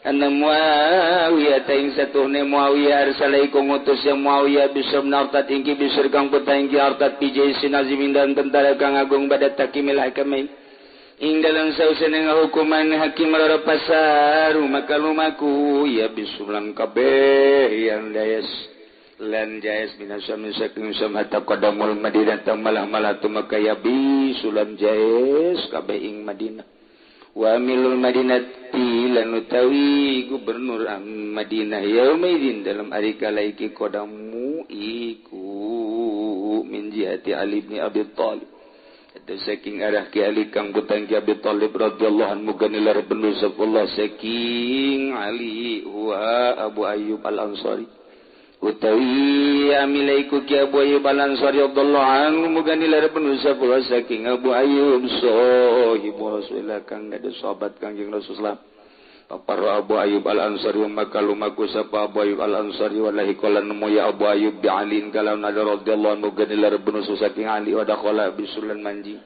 Anna Muawiyah ta ing satuhne Muawiyah arsalaiku ngutus ya Muawiyah bisr nartat ingki bisr kang putra ingki artat pi jaisin azimin dan tentara kang agung pada takimil hakamain ing dalam sausene ngahukuman hakim loro pasaru maka lumaku ya bisulan kabeh yang dayas lan jais minasam saking sam hatta qadamul madinah malah malah tumaka ya bisulan jais kabeh ing Madinah. Wa amilul madinah Madinati lan utawi gubernur Madinah yaumaidin dalam ari kala iki kodamu iku min jihati Ali bin Abi Thalib eta saking arah ki Ali kang putang ki Abi Thalib radhiyallahu anhu ganilar benu Allah saking Ali wa Abu Ayyub Al-Ansari utawi amilaiku ki Abu Ayyub Al-Ansari radhiyallahu anhu muga nilar benu Allah saking Abu Ayyub sahibu Rasulillah kang ada sahabat Kangjeng Rasulullah. Paparo Abu Ayyub Al-Ansari maka lumaku sapa Abu Ayyub Al-Ansari wallahi qala nemu ya Abu Ayyub bi Ali kalawan ada radhiyallahu anhu muga nilar benu saking Ali wa dakhala bisulan manji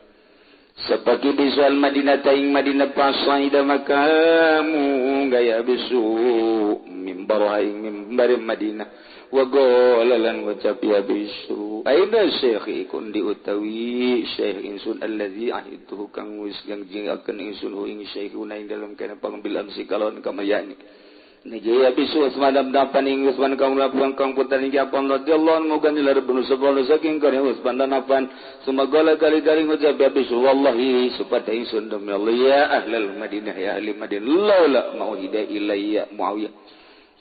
sapaki bisual Madinah taing Madinah pasaida makamu gaya bisu mimbar ing mimbar Madinah wa qala lan ngucap ya bisu aina syekh ikun diutawi syekh insun allazi ahidtuhu kang wis janjiaken ingsun ing syekhuna ing dalem kana pangambil amsi kalon kamayani niji ya bisu Utsman dapan ing Utsman kang lapuan kang putra ing Affan radhiyallahu anhu muga nilar benu sapa saking kare Utsman dan Affan sumagala kali-kali ngucap ya bisu wallahi supata ingsun demi Allah ya ahlal Madinah ya ahli Madinah laula mauhida ilayya Muawiyah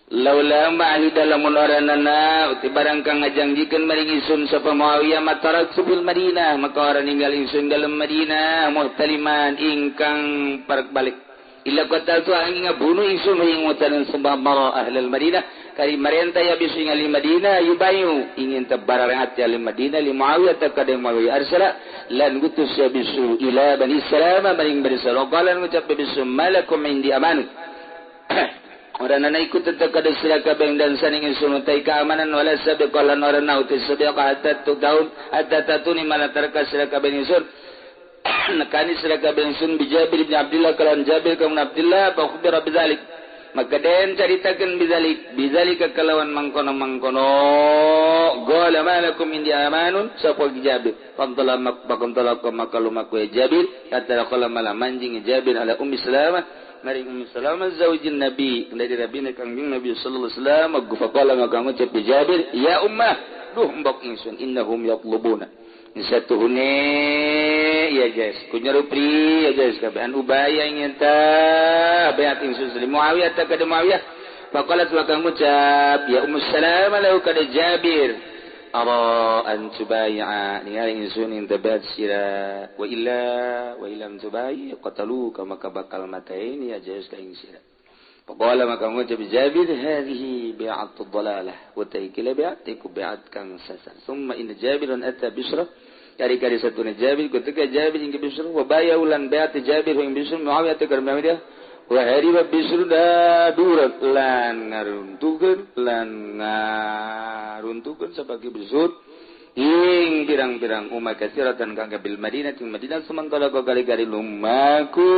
laula ma'ahida lamun oranana uti barang kang ngajanjikeun maring ingsun sapa Muawiyah matarak bil Madinah maka ora ninggal ingsun dalem Madinah muhtaliman ingkang parek balik illa qataltu angin ngabunuh ingsun ing mutalan sembah mara ahlul Madinah kari marenta ya bisu ing ahli Madinah yubayu ingin tabarang ati ahli Madinah li Muawiyah takade Muawiyah arsala lan gutus ya bisu ila Bani Salamah maring Bani Salamah qala ngucap bisu malakum indi amanah oranana ikut tetep kada sira kabeh dan saning ingsun utai keamanan wala sabiqalan orana uti sabiqa hatta tahun hatta tatuni malatarka sira kabeh ingsun nekani sira kabeh ingsun bi Jabir bin Abdullah kalan Jabir bin Abdullah fa khubira bidzalik maka den caritakeun bidzalik bidzalika kalawan mangkono-mangkono qala malakum indi amanun sapa Jabir fadalla maqam talaq maka lumaku Jabir hatta qala malah manjing Jabir ala Ummi Salamah maring Ummi Salamah zaujin Nabi dari Rabina Kangjeng Nabi sallallahu alaihi wasallam faqala maka ngucap Jabir ya ummah duh mbok ingsun innahum yatlubuna satuhune ya guys kunyarupri ya guys kabehan ubaya ingin ta bayat ingsun li Muawiyah ta kada Muawiyah faqalat wa kang ngucap ya Ummu Salamah lahu kada Jabir ara an tubay'a ningali ingsun intabat sira wa illa wa illam tubayi qataluka maka bakal mataini ya jais ka ing sira faqala maka ngucap Jabir hadhihi bi'atu dhalalah wa taikila bi'atiku bi'at kang sasar summa inna Jabirun ata Bisra kari-kari satuna Jabir ketika Jabir ing Bisra wa baya ulan bi'at Jabir ing Bisra Muawiyah ta Muawiyah wa hariba Bisra da durat lan ngaruntukeun sabagi Bisra ing pirang-pirang umat kasiratan kang bil Madinah ting Madinah sementara kali-kali lumaku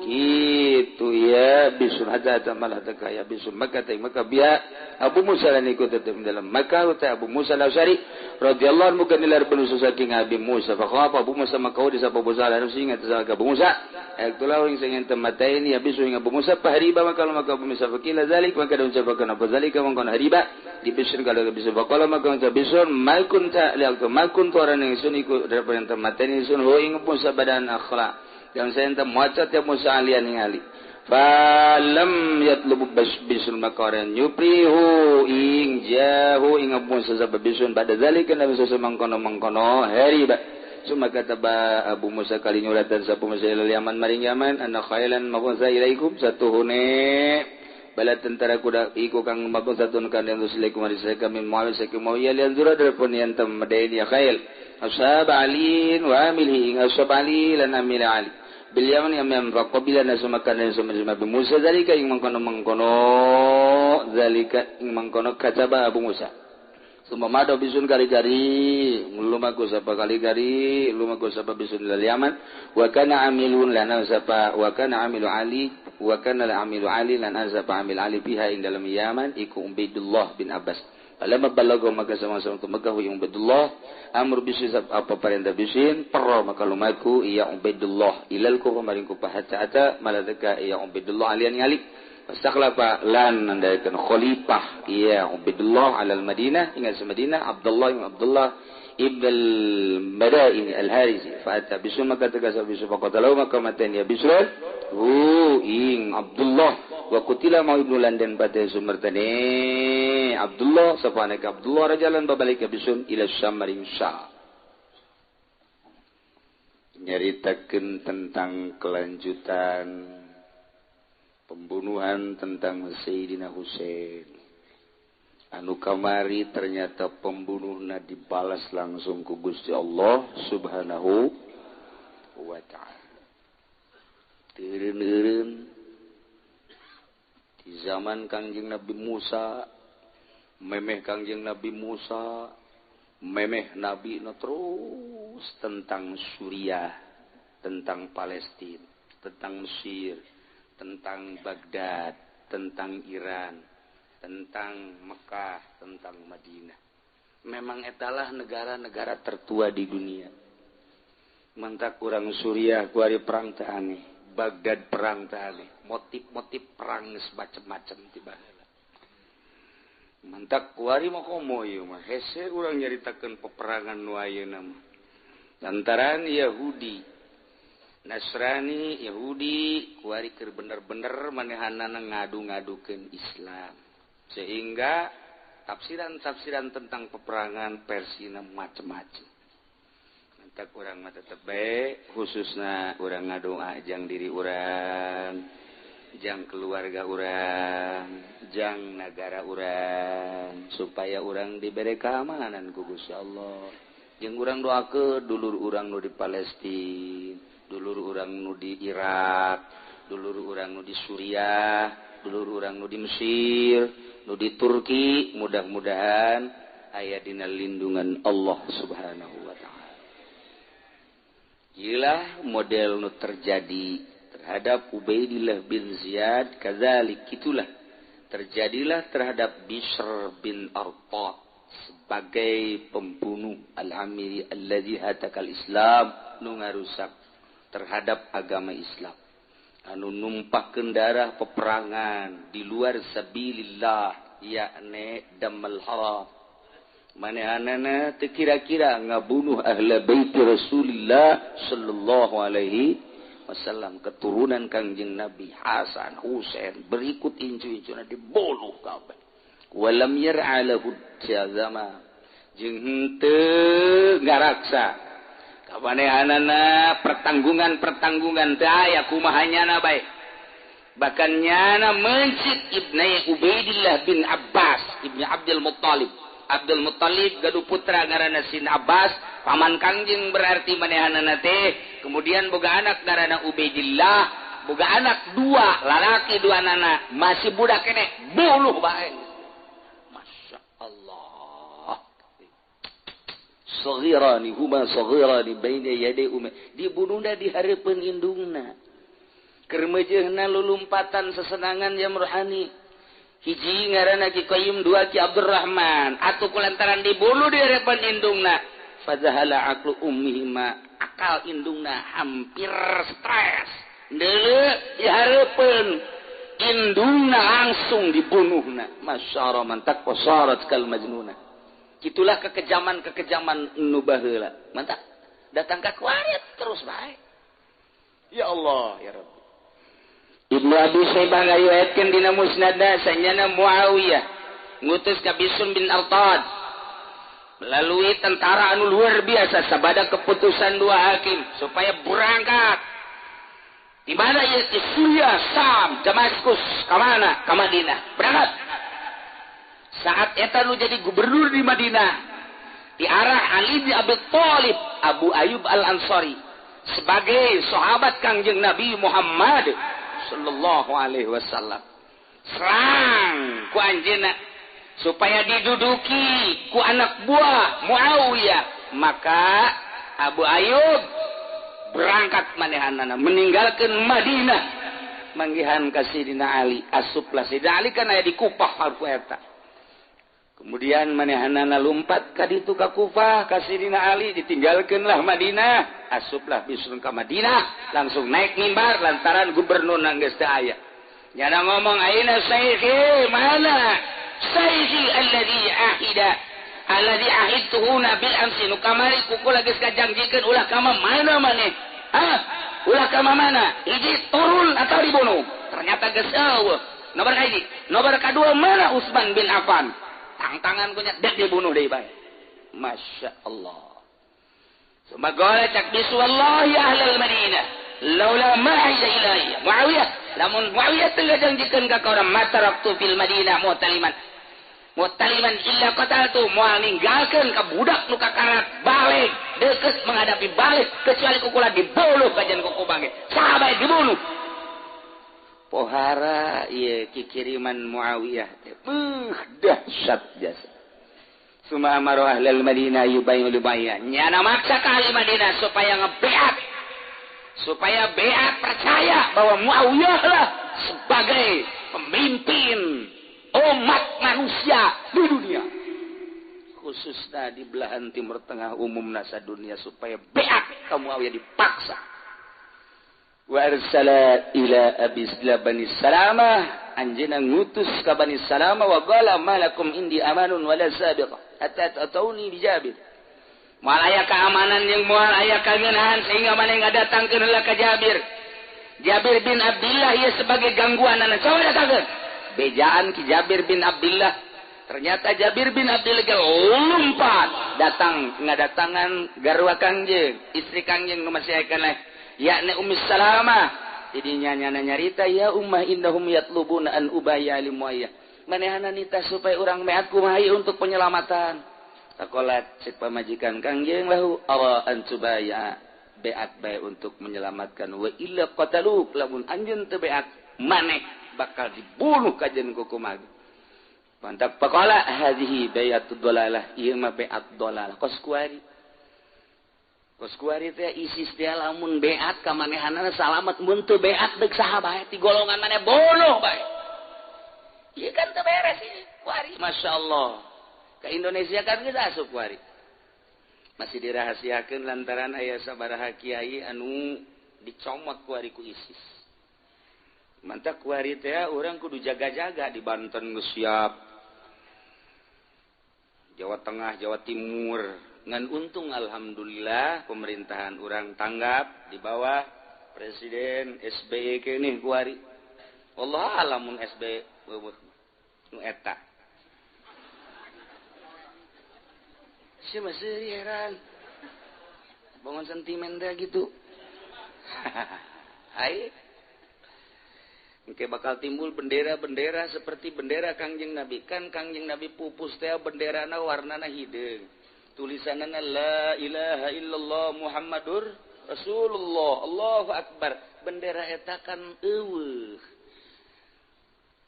kitu ya Bisra hatta malah teka ya Bisra Makkah ting Makkah biya Abu Musa lan iku tetep dalam Makkah uta Abu Musa Al-Asy'ari radhiyallahu anhu kanilar benu saking Abi Musa fa khafa Abu Musa maka di sapa Abu Musa lan sing atas Abu Musa ektulahu ing sing temataini ya Bisra ing Abu Musa pahriba maka maka Abu Musa fakila zalik maka ucapakan apa zalika mangkon hariba di Bisra kalau Bisra faqala maka Bisra malkun ta liak makun toran ingsun iku daripada temateni ingsun ho ing Musa badan akhla dan saya enta maca tiap Musa alian ing ali falam yatlubu bisul makaran yuprihu ing jahu ing Musa sabab bisun pada zalika nabi mangkono mangkono hariba summa kataba Abu Musa kali nyuratan sapa Musa ilal Yaman maring Yaman anna khailan mabunsa ilaikum satuhune bala tentara kuda iku kang mabung satun kan yang rusulikum marisai kami Muawiyah saking Muawiyah lian zura darpun yang temadain ya khail ashab alin wa amilhi ing ashab ali lan amil ali bil yaman yang faqabila nasumakan dan summa Abu Musa zalika ing mangkono-mangkono zalika ing mangkono kataba Abu Musa summa mado bisun kali-kali lumaku sapa kali-kali lumaku sapa bisun lil Yaman wa kana amilun lana sapa wa kana amilu ali wa kana amilu ali lan sapa amil ali biha ing dalam Yaman iku Ubaidullah bin Abbas Falamma balaga maka sama-sama ke Mekah wa Ubaidullah amr bisin apa perintah bisin perro maka lumaku ya Ubaidullah ilal ku maring ku hatta ata maladaka ya Ubaidullah alian ngali fastakhlafa lan nandaikan khalifah ya Ubaidullah alal Madinah ingat Madinah Abdullah ibn Abdullah ibn al-Madaini al-Harisi fa ata bisun maka tegasa bisu faqatalahu maka matan ya Bisr Ing Abdullah wa qutila ma ibnu London pada sumertane Abdullah sapaneka Abdullah rajalan babalik bisun ila Syam maring Syam. Nyaritakeun tentang kelanjutan pembunuhan tentang Sayyidina Husain. Anu kamari ternyata pembunuhna dibalas langsung ku Gusti Allah Subhanahu wa ta'ala. Teureun-eureun di zaman Kangjeng Nabi Musa, memeh Kangjeng Nabi Musa, memeh Nabi no terus tentang Suriah, tentang Palestina, tentang Mesir, tentang Baghdad, tentang Iran, tentang Mekah, tentang Madinah. Memang etalah negara-negara tertua di dunia. Mantak urang Suriah kuari perang teh aneh, Baghdad perang teh aneh, motif-motif perang geus macem-macem tiba heula. Mantak kuari mah komo ieu mah hese urang nyaritakeun peperangan nu ayeuna mah. Lantaran Yahudi, Nasrani, Yahudi kuari keur bener-bener manehanana ngadu-ngadukeun Islam. Sehingga tafsiran-tafsiran tentang peperangan versina macem-macem. Mantak urang mah tetep bae khususna urang ngadoa jang diri urang, jang keluarga urang, jang nagara urang supaya urang dibere keamanan ku Gusti Allah. Jeung urang doakeun dulur urang nu di Palestina, dulur urang nu di Irak, dulur urang nu di Suriah, dulur urang nu di Mesir, nu di Turki, mudah-mudahan aya dina lindungan Allah Subhanahu wa ta'ala. Iyalah model nu terjadi terhadap Ubaidillah bin Ziyad, kadzalik itulah terjadilah terhadap Bishr bin Arta sebagai pembunuh al-amiri alladzi hatakal Islam, nu ngarusak terhadap agama Islam, anu numpahkeun darah peperangan di luar sabilillah, yakni damal haram. Manehanana teu kira-kira ngabunuh ahla bait Rasulillah sallallahu alaihi wasallam, keturunan Kangjeng Nabi Hasan Husain berikut incu-incuna dibunuh kabeh. Walam yar'a lahu jazama, jeung henteu ngaraksa kamanehanana pertanggungan-pertanggungan teu aya kumaha nyana bae. Bahkan nyana mencit Ibnu Ubaidillah bin Abbas Ibnu Abdul Muttalib. Abdul Muttalib gaduh putra ngaranna Sin Abbas, paman Kangjeng berarti manehanana teh. Kemudian boga anak ngaranna Ubaidillah, boga anak dua lalaki dua nana masih budak keneh, bunuh bae. Masya Allah. Saghirani huma saghirani baina yaday ummi, dibunuhna di hareupeun indungna. Keur meujeuhna lulumpatan sesenangan jam rohani. Hiji ngaranna Ki Qayyim, dua Ki Abdurrahman. Atuh kulantaran dibunuh di hareupeun indungna, fadzahala aqlu ummihima, akal indungna hampir stres. Deuleu di hareupeun indungna langsung dibunuhna. Masyara mantak wasarat kal majnuna. Itulah kekejaman-kekejaman nu baheula. Mantap. Datang ka kuarit terus bae. Ya Allah, ya Rabbi. Ibnu Abi Syaibah ngariwayatkeun dina Musnadna sanyana Muawiyah ngutus ka Bishr bin Artad melalui tentara anu luar biasa sabada keputusan dua hakim supaya berangkat. Di mana ieu di Suriah, Syam, Damaskus, ka mana? Ka Madinah. Berangkat. Saat eta nu jadi gubernur di Madinah di arah Ali bin Abi Thalib, Abu Ayyub Al-Ansari sebagai sahabat Kangjeng Nabi Muhammad sallallahu alaihi wasallam. Serang ku anjeunna supaya diduduki ku anak buah Muawiyah. Maka Abu Ayyub berangkat manehanana meninggalkan Madinah manggihan ka Sidina Ali. Asuplah Sidina Ali kan aya di Kufah harku eta. Kemudian manehanana lumpat ka ditu ka Kufah ka Sidina Ali, ditinggalkeunlah Madinah. Asuplah Bishr ka Madinah, langsung naik mimbar lantaran gubernur geus teu aya. Nyana ngomong ayeuna sayyidi mana? Sayyidi alladzi ahida alladzi ahidtuhuna bil amsi, nu kamari ku kula geus kajangjikeun ulah ka mana maneh? Hah? Ulah ka mana? Hiji turun atau dibunuh. Ternyata geus eueuh. Nomor kahiji, nomor kadua mana Utsman bin Affan? Tangtangan ku nya dek dibunuh deui bae. Masya Allah. Summa qala cak bisu wallahi ahlal Madinah laula ma ilayya Muawiyah, lamun Muawiyah teu ngajanjikeun ka urang mataraktu fil Madinah mu'taliman. Mu'taliman illa qataltu, moal ninggalkeun ka budak nu kakarat balik deukeut menghadapi balik kecuali kukula dibunuh kajian kuku bangke. Saha bae dibunuh. Pohara ieu kikiriman Muawiyah teh beuh dahsyat jasa. Suma amara ahlal Madinah yubayyu libayya. Nyana maksa ka ahli Madinah supaya ngebeat, supaya beat percaya bahwa Muawiyah lah sebagai pemimpin umat manusia di dunia, khususnya di belahan Timur Tengah umum nasa dunia, supaya beat ka Muawiyah dipaksa. Wa arsala ila abi Bani Salamah, anjeunna ngutus ka Bani Salamah wa qala malakum indi amanun wala sabiqah hatta tatawni bi Jabir. Moal aya keamanan yang moal aya kangenahan sehingga maneh ngadatangkeun heula ka Jabir. Jabir bin Abdullah ieu sebagai gangguanana. Coba datangkeun. Bejaan ki Jabir bin Abdullah. Ternyata Jabir bin Abdullah ge lompat datang ngadatangan garwa Kangjeng, istri Kangjeng nu masih aya keneh, yakni Ummi Salamah. Jadi nyana nyarita ya ummah innahum yatlubuna an ubaya li Muayyah. Manehana nita supaya urang meat kumaha untuk penyelamatan. Takolat cek pamajikan Kangjeng lahu awa an tubaya beat bae untuk menyelamatkan wa illa qataluk, lamun anjeun teu beat maneh bakal dibunuh kajen ku kumaha. Mantap faqala hadhihi bayatud dalalah, ieu mah beat dalalah kos kuari. Kos kuari teh ISIS teh lamun beat ka manehanana salamet, mun teu beat deuk saha bae ti golongan maneh bunuh bae. Ieu kan teu beres ieu kuari. Masya Allah. Ke Indonesia kan geus asup kuari. Masih dirahasiakeun lantaran aya sabaraha kiai anu dicomot kuari ku ISIS. Mantap kuari teh urang kudu jaga-jaga di Banten geus siap. Jawa Tengah, Jawa Timur. Ngan untung alhamdulillah pemerintahan urang tanggap di bawah Presiden SBY keneh kuari. Allah lamun SBY eueuh nu eta. Sia masih heran. Bangun sentimen teh gitu. Hai. Engke bakal timbul bendera-bendera seperti bendera Kangjeng Nabi. Kan Kangjeng Nabi pupus teh benderana warnana hideung. Tulisanana la ilaha illallah Muhammadur Rasulullah. Allahu akbar. Bendera eta kan eueuh.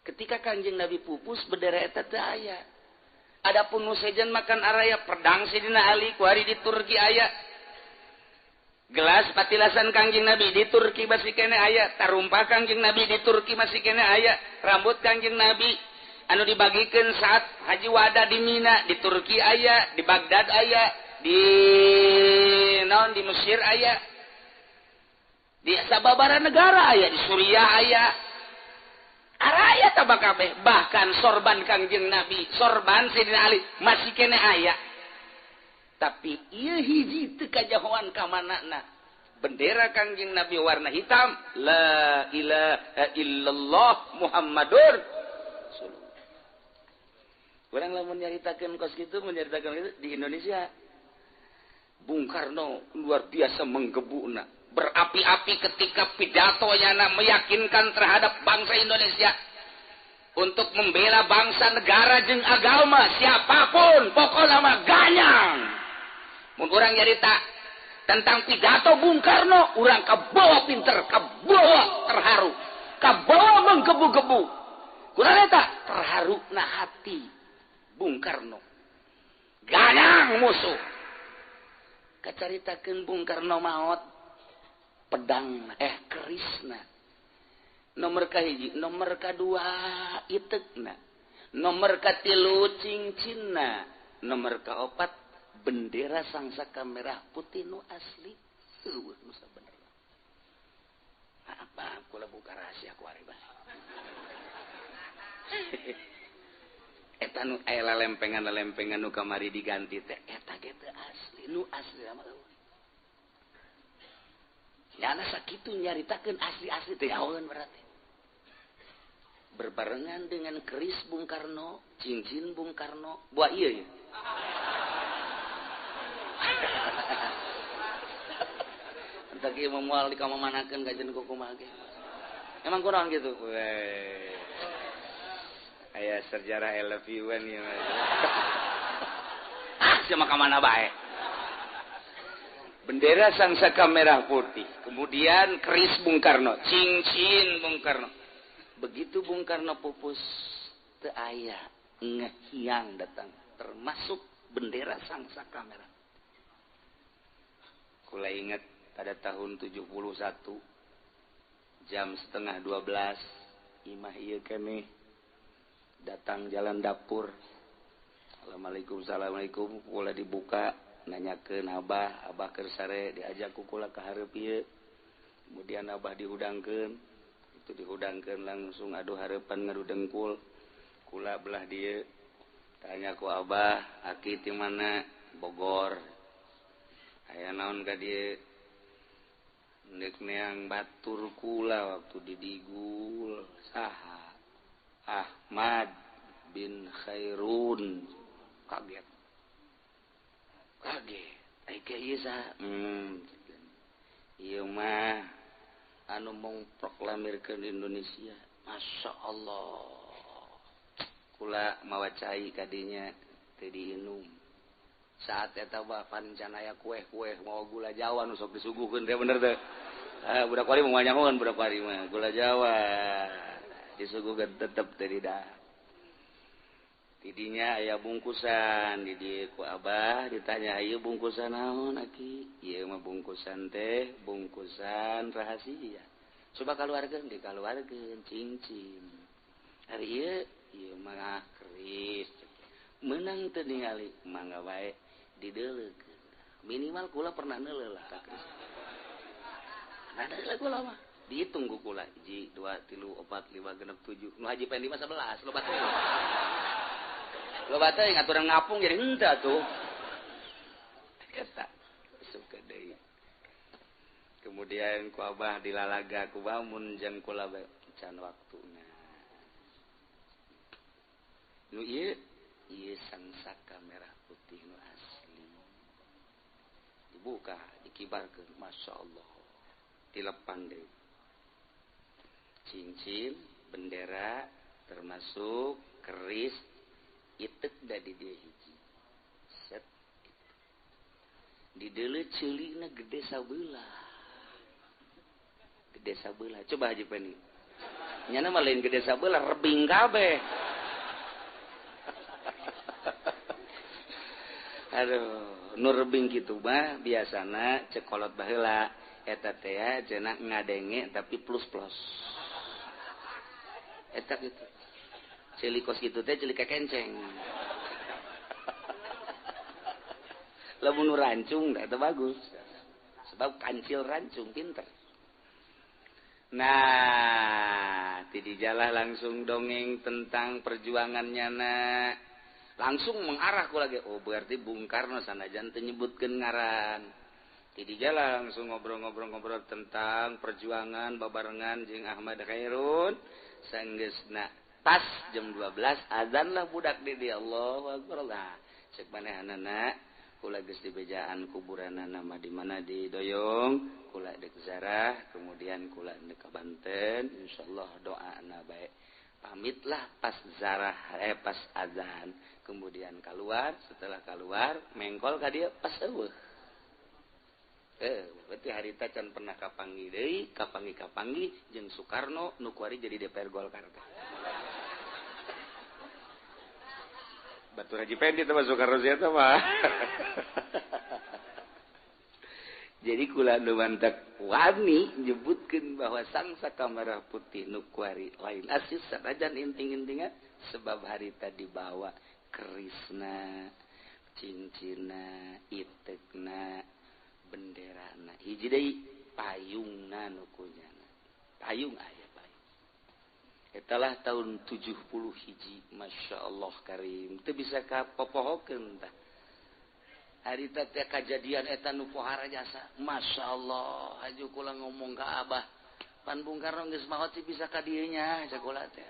Ketika Kangjeng Nabi pupus bendera eta teu aya. Adapun nu sejen makan araya pedang Sidina Ali kuari di Turki aya. Gelas patilasan Kangjeng Nabi di Turki masih kene aya, tarumpa Kangjeng Nabi di Turki masih kene aya, rambut Kangjeng Nabi anu dibagikeun saat haji wada di Mina di Turki aya, di Baghdad aya, di naon di Mesir aya, di sababaraha negara aya, di Suriah aya. Araya tabak kabeh, bahkan sorban Kangjeng Nabi, sorban Sidina Ali masih kene aya. Tapi ieu hiji teu kajahoan ka manana. Bendera Kangjeng Nabi warna hitam, la ilaha illallah Muhammadur Rasulullah. Urang lamun nyaritakeun kos kitu, menyaritakeun kitu di Indonesia. Bung Karno luar biasa menggebukna, berapi-api ketika pidatonya meyakinkan terhadap bangsa Indonesia untuk membela bangsa, negara jeung agama siapapun, pokoknya mah ganyang. Mun urang nyarita tentang pidato Bung Karno, urang kabawa pinter, kabawa terharu, kabawa menggebu-gebu. Kurang eta terharu na hati Bung Karno. Ganyang musuh. Kacaritakeun Bung Karno maot pedang kerisna. Nomor kahiji, nomor kadua itekna, nomor katilu cincinna, nomor kaopat bendera sangsaka merah putih nu asli. Eueuh nu sabenerna. Apa kula buka rahasia ku ari bae. Eta nu aya lempengan-lempengan nu kamari diganti teh eta ge teu asli, nu asli mah eueuh. Nyana sakitu nyaritakeun asli-asli teh nyahoeun berarti. Berbarengan dengan keris Bung Karno, cincin Bung Karno, buah iya ya. Entar ieu moal dikamamanakeun kajen kumaha ge. Emang kunaon gitu? Weh. Aya sejarah LV-an ieu. Ah, sia mah ka mana bae. Bendera sang saka merah putih, kemudian keris Bung Karno, cincin Bung Karno. Begitu Bung Karno pupus, teu aya ngehiang datang, termasuk bendera sang saka merah. Kula ingat pada tahun 71 jam 11:30 imah ieu keneh datang jalan dapur. Assalamualaikum, assalamualaikum, kula dibuka nanyakeun abah, abah keur sare diajak ku kula ka hareup ieu. Kemudian abah dihudangkeun, itu dihudangkeun langsung aduh hareupan ngadu dengkul. Kula belah dieu. Tanya ku abah, aki ti mana? Bogor. Aya naon ka dieu? Ndek neang batur kula waktu didigul saha? Ahmad bin Khairun. Kaget. Kaget. Ai ka ieu saha? Ieu mah anu mengproklamirkeun Indonesia. Masya Allah. Kula mawa cai kadinya teu diinum. Saat eta bah can aya kueh-kueh mawa gula Jawa nu sok disuguhkeun teh bener teh. Ah budak wari mah nyahoan budak wari mah gula Jawa disuguhkeun tetep teu didahar. Tidinya aya bungkusan di dieu ku abah ditanya ieu bungkusan naon aki? Ieu mah bungkusan teh bungkusan rahasia. Coba kaluarkeun dikaluarkeun cincin. Ari ieu ieu mah keris. Meunang teu ningali mangga bae dideuleukeun. Minimal kula pernah neuleuh lah ka keris. Nah deuleuh kula mah dihitung ku kula 1 2 3 4 5 6 7. Nu haji Pendi mah 11 loba teuing. Loba teuing aturan ngapung jadi henteu atuh. Eta suka deui. Kemudian ku abah dilalaga ku bangun jeung kula bae can waktuna. Nu ieu ieu sang saka merah putih nu asli. Dibuka, dikibarkeun, Masya Allah. Dilepang deui. Cincin, bendera, termasuk keris itek da di dieu hiji. Set. Di deuleu ceulina gede sabelah. Gede sabelah. Coba Haji Peni. Nyana mah lain gede sabelah, rebing kabeh. Aduh, nu rebing kitu mah biasana cek kolot baheula eta teh cenah ngadenge tapi plus-plus. Eta kitu. Ceuli kos kitu teh ceuli kekenceng. Lamun nu rancung eta bagus. Sebab kancil rancung pinter. Nah, ti dijalah langsung dongeng tentang perjuangan nyana. Langsung mengarah ku lagi. Oh, berarti Bung Karno sanajan teu nyebutkeun ngaran. Ti dijalah langsung ngobrol-ngobrol-ngobrol tentang perjuangan babarengan jeung Ahmad Khairun. Sanggeusna pas jam 12 azan lah budak di dia. Allahu akbar lah. Cek manehanana kula geus dibejaan kuburanana mah di mana di Doyong, kula deuk zarah, kemudian kula deuk ka Banten, insyaallah doana bae. Pamitlah pas zarah pas azan, kemudian keluar, setelah keluar mengkol ka dieu pas eueuh. Berarti harita can pernah kapanggih deui, kapanggih-kapanggih jeung Soekarno nu kuari jadi DPR Golkar. Batur Haji Pendi teh Soekarno sia teh mah. Jadi kula nu mantak wani nyebutkeun bahwa sang saka merah putih nu kuari lain asis sanajan inting-intingan sebab harita dibawa kerisna, cincinna, itekna, benderana. Hiji deui payungna nu kunyana. Payung aya payung. Etalah tahun 70 hiji, Masya Allah Karim. Teu bisa kapopohokeun tah. Harita teh kajadian eta nu pohara jasa. Masya Allah, haju kula ngomong ka Abah. Pan Bung Karno geus maot sih bisa ka dieu nya cak kula teh.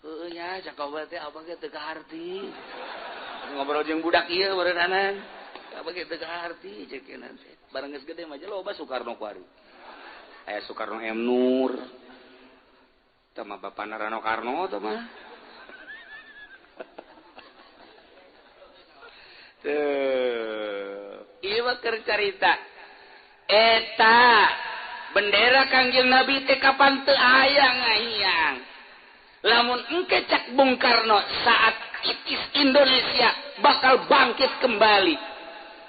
Heueuh nya cak Abah teh abah ge teu kaharti. Ngobrol jeung budak ieu barenanan. Abah ge teu kaharti cek teh. Barang geus gede mah loba Soekarno kuari. Aya Soekarno M Nur. Tah mah bapana Rano Karno tah mah. Tuh, ieu mah keur carita. Eta bendera Kangjeng Nabi teh kapan teu aya ngahiyang. Lamun engke cak Bung Karno saat itis Indonesia bakal bangkit kembali.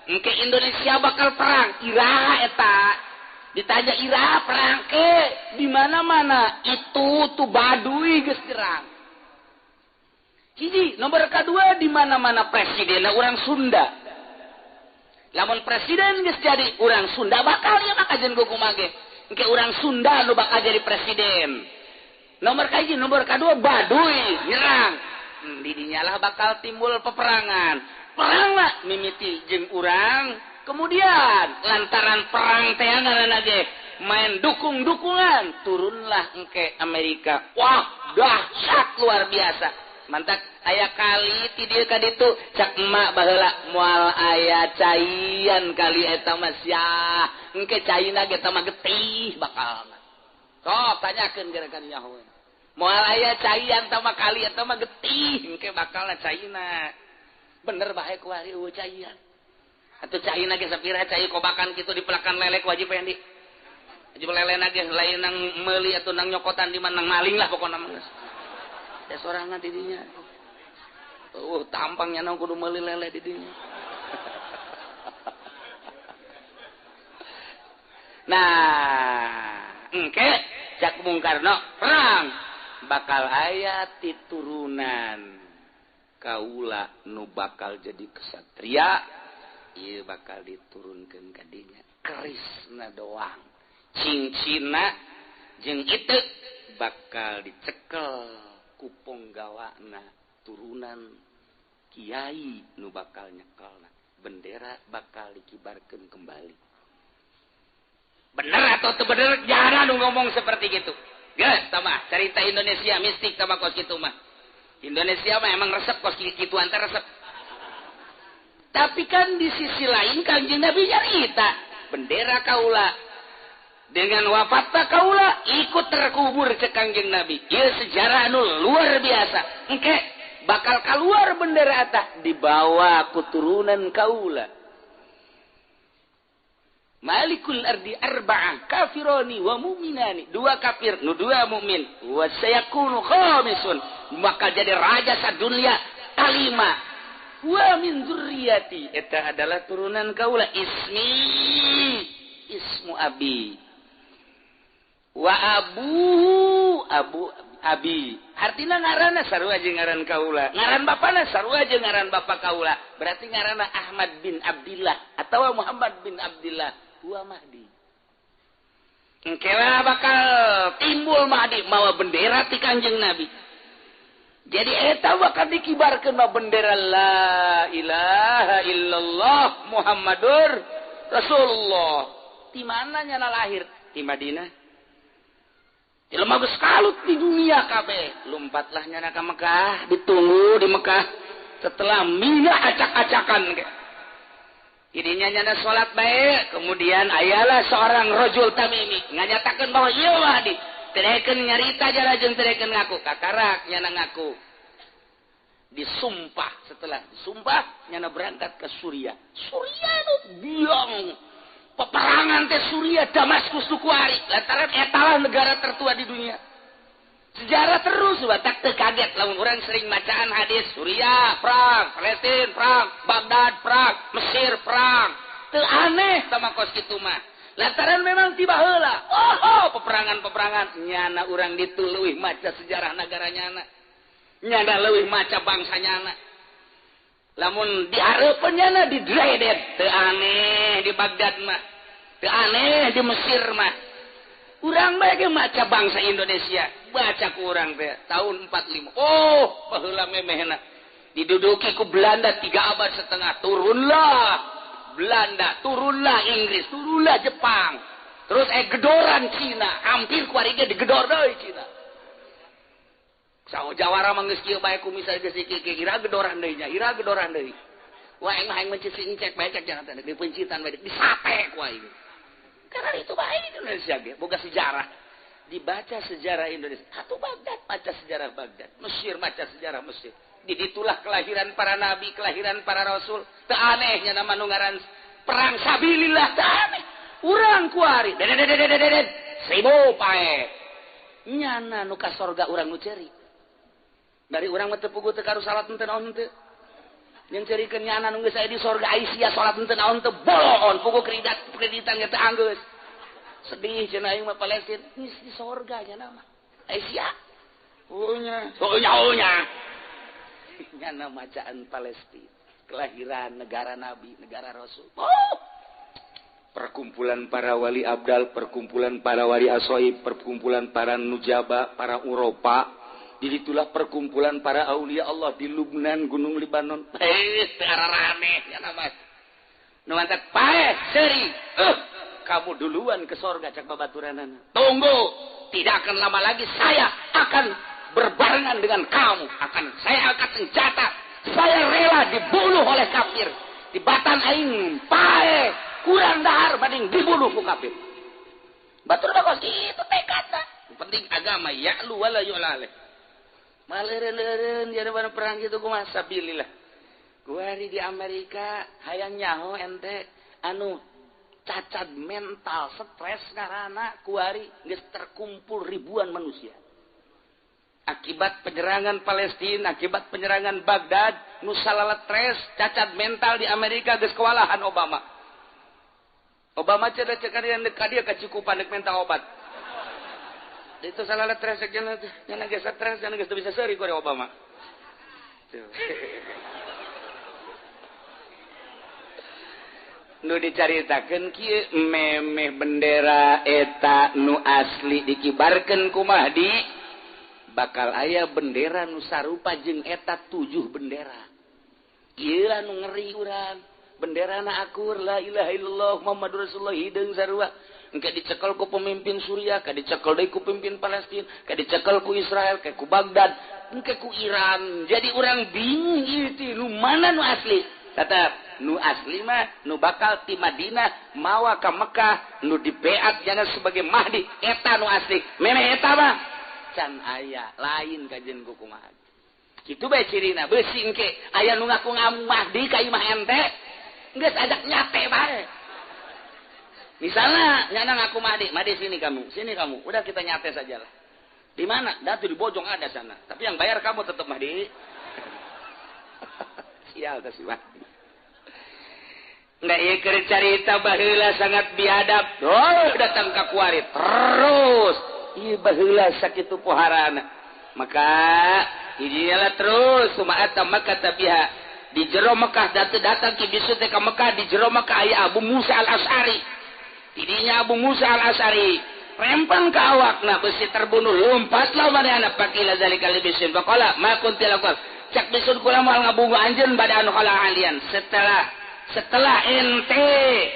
Engke Indonesia bakal perang, iraha eta. Ditanya iraha perang ke di mana-mana itu tuh Baduy geus nyerang. Hiji, nomor kedua di mana-mana presidenna urang Sunda. Lamun presiden geus jadi urang Sunda bakal ieu mah kajen kumaha ge. Engke urang Sunda nu bakal jadi presiden. Nomor kahiji, nomor kedua Baduy nyerang. Di dinya lah bakal timbul peperangan. Perang lah mimiti jeung urang. Kemudian lantaran perang teh ngaranna ge main dukung-dukungan, turunlah engke Amerika. Wah, dahsyat luar biasa. Mantak aya kali ti dieu ka ditu cak emak baheula moal aya caian kali eta mah sia. Engke caina ge eta mah getih bakal. Sok tanyakeun gerakan nyaho. Moal aya caian ta mah kali eta mah getih engke bakalna caina. Bener bae kuari eueuh caian. Atuh caina ge sapira cai kobakan kitu dipelakan lelek wajib Fendi. Wajib lelena ge lain nang meuli atuh nang nyokotan di mana nang maling lah pokona mah geus. Ya sorangan didinya. Tampangnya nang kudu meuli lele didinya. Nah, engke cak Bung Karno perang bakal aya titurunan kaula nu bakal jadi kesatria, ieu bakal diturunkeun ka dinya. Kerisna doang. Cincina jeung itu bakal dicekel ku ponggawana turunan kiai nu bakal nyekelna, bendera bakal dikibarkeun kembali. Bener atau teu bener jarang nu ngomong seperti gitu. Geus tah cerita Indonesia mistik tah kos kitu mah. Indonesia mah emang resep kos kituan teh resep. Tapi kan di sisi lain Kangjeng Nabi nyarita bendera kaula dengan wafatna kaula ikut terkubur cek Kangjeng Nabi. Ieu sejarah anu luar biasa. Engke bakal keluar bendera eta dibawa ku turunan kaula. Malikul ardi arba'ah kafironi wa mu'minani. Dua kafir nu dua mukmin. Wa sayakunu khamisun. Bakal jadi raja sadunia kalima. Wa min dzurriyyati. Eta adalah turunan kaula. Ismi ismu abi. Wa abuhu abu abi. Artina ngaranna sarua jeung ngaran kaula. Ngaran bapana sarua jeung ngaran bapa kaula. Berarti ngaranna Ahmad bin Abdillah atawa Muhammad bin Abdillah huwa Mahdi. Engke bakal timbul Mahdi mawa bendera ti Kangjeng Nabi. Jadi eta bakal dikibarkeun ma bendera la ilaha illallah Muhammadur Rasulullah. Di mana nyana lahir? Di Madinah. Jelema geus kalut di dunia kabeh, lompatlah nyana ka Mekah, ditunggu di Mekah setelah minyak acak-acakan ge. Idinya nyana salat bae, kemudian ayalah seorang rajul tamimi nganyatakeun bahwa ieu Mahdi. Terekeun nyarita jara jeung terekeun ngaku, kakarak nyana ngaku. Disumpah, setelah disumpah nyana berangkat ke Suriah. Suriah nu biang peperangan teh Suriah Damaskus nu kuari lantaran eta negara tertua di dunia. Sejarah terus batak teu kaget lamun urang sering macaan hadis Suriah perang, Palestina perang, Baghdad perang, Mesir perang. Teu aneh sama kos kitu mah. Lantaran memang tiba heula. Oh, peperangan-peperangan nyana urang ditu leuwih maca sejarah negara nyana. Nyana leuwih maca bangsa nyana. Lamun dihareupeun nyana di dredet teu aneh di Baghdad mah. Teu aneh di Mesir mah. Urang bae ge maca bangsa Indonesia, baca ku urang teh tahun 45. Oh, baheula memehna diduduki ku Belanda 3 abad setengah, turunlah Belanda, turunlah Inggris, turunlah Jepang. Terus gedoran Cina, hampir kuari ge digedor deui Cina. Sawo jawara mah geus kieu bae kumisal geus kieu ira gedoran deui nya, ira gedoran deui. Wah aing mah hayang mencit cek bae cek jangan di pencitan bae disate ku aing. Karena itu bae Indonesia ge boga sejarah. Dibaca sejarah Indonesia, atuh Baghdad baca sejarah Baghdad, Mesir baca sejarah Mesir. Di ditulah kelahiran para nabi, kelahiran para rasul. Teu anehnya nama nu ngaran perang sabilillah teu aneh. Urang kuari dedet seribu pae. Nyana nu ka sorga urang nu ceurik. Dari urang mah teu puguh teu karu salat henteu naon henteu. Yang cerikeun nyana nu geus aya di sorga Aisyah salat henteu naon teu boloon puguh kreditan kreditan ge teu anggeus. Sedih cenah aing mah Palestina geus di sorga nya mah. Aisyah. Oh nya, oh nya, oh nya. Nyana macaan Palestina, kelahiran negara nabi, negara rasul. Oh. Perkumpulan para wali abdal, perkumpulan para wali asoib, perkumpulan para nujaba, para Uropa. Jadi itulah perkumpulan para aulia Allah di Lubnan, Gunung Libanon. Teu rame nya mah. Nu mantak paeh seuri. Kamu duluan ke sorga cak babaturanana. Tunggu, tidak akan lama lagi saya akan berbarengan dengan kamu. Akan saya angkat senjata. Saya rela dibunuh oleh kafir. Di batan aing paeh kurang dahar banding dibunuh ku kafir. Batur bagus itu tekadna. Penting agama ya'lu wala yu'la alaih. Maleureun-leureun jadi mana perang gitu kumaha sabilillah. Kuari di Amerika hayang nyaho ente anu cacat mental stres karena kuari geus terkumpul ribuan manusia. Akibat penyerangan Palestina, akibat penyerangan Baghdad, nu salala stres, cacat mental di Amerika geus kewalahan Obama. Obama cenah cek ka dia kacukupan deuk minta obat. Itu salala stres cenah nya geus stres cenah geus teu bisa seuri ku Obama. Tuh. Nu dicaritakeun kieu memeh bendera eta nu asli dikibarkeun ku Mahdi bakal aya bendera nu sarupa jeung eta 7 bendera. Ieu lah nu ngeri urang. Benderana akur la ilaha illallah Muhammadur Rasulullah hideung sarua. Engke dicekel ku pemimpin Suriah, ka dicekel deui ku pemimpin Palestina, ka dicekel ku Israel, ka ku Baghdad, engke ku Iran. Jadi urang bingung ieu teh nu mana nu asli. Tetap nu asli mah nu bakal ti Madinah mawa ka Mekah nu dibeat jana sebagai Mahdi eta nu asli. Memeh eta mah can aya lain kajian ku kumaha. Kitu bae cirina beusi engke aya nu ngaku Mahdi ka imah ente geus ajak nyate bae. Misalnya nyana ngaku Mahdi, Mahdi sini kamu, udah kita nyate sajalah. Di mana? Datu di Bojong ada sana. Tapi yang bayar kamu tetap Mahdi. Sial teh si Mahdi. Nggak ieu keur carita baheula sangat biadab. Oh, datang ka kuari terus. Ieu baheula sakitu poharana. Maka hijinalah terus sumaata Makkah tabiha. Di jero Mekah datang ki bisu teh ka Mekah di jero Mekah aya Abu Musa Al-Asy'ari. Tidinya Abu Musa Al-Asy'ari rempang ka awakna besi terbunuh lompatlah manehna pakila zalika libisin faqala ma kunti laqal. Cak bisun kula moal ngabungu anjeun bada anu khala alian setelah ente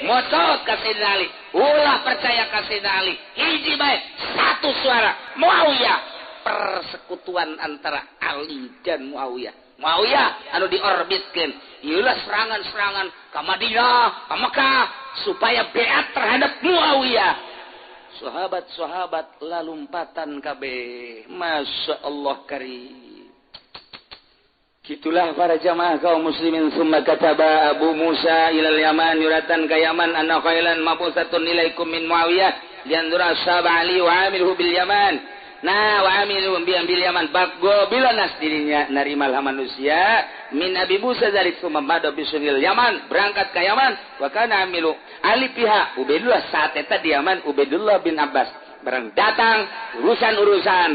mocot ka Sayyidina Ali ulah percaya ka Sayyidina Ali hiji bae satu suara Muawiyah persekutuan antara Ali dan Muawiyah. Muawiyah anu diorbitkeun ieulah serangan-serangan ka Madinah ka Mekah supaya beat terhadap Muawiyah. Sahabat-sahabat lalumpatan kabeh. Masya Allah karim. Gitulah para jamaah kaum muslimin. Summa kataba Abu Musa ilal Yaman yuratan ka Yaman anna khailan mabusatun ilaikum min Muawiyah liandura ashab Ali wa amilhu bil Yaman. Nah wa amilu bil Yaman baggo bila nas dirinya narimalah manusia min Abi Musa zalik summa mada bisunil Yaman berangkat ke Yaman wa kana amilu Ali pihak Ubaidullah saat eta di Yaman Ubaidullah bin Abbas barang datang urusan-urusan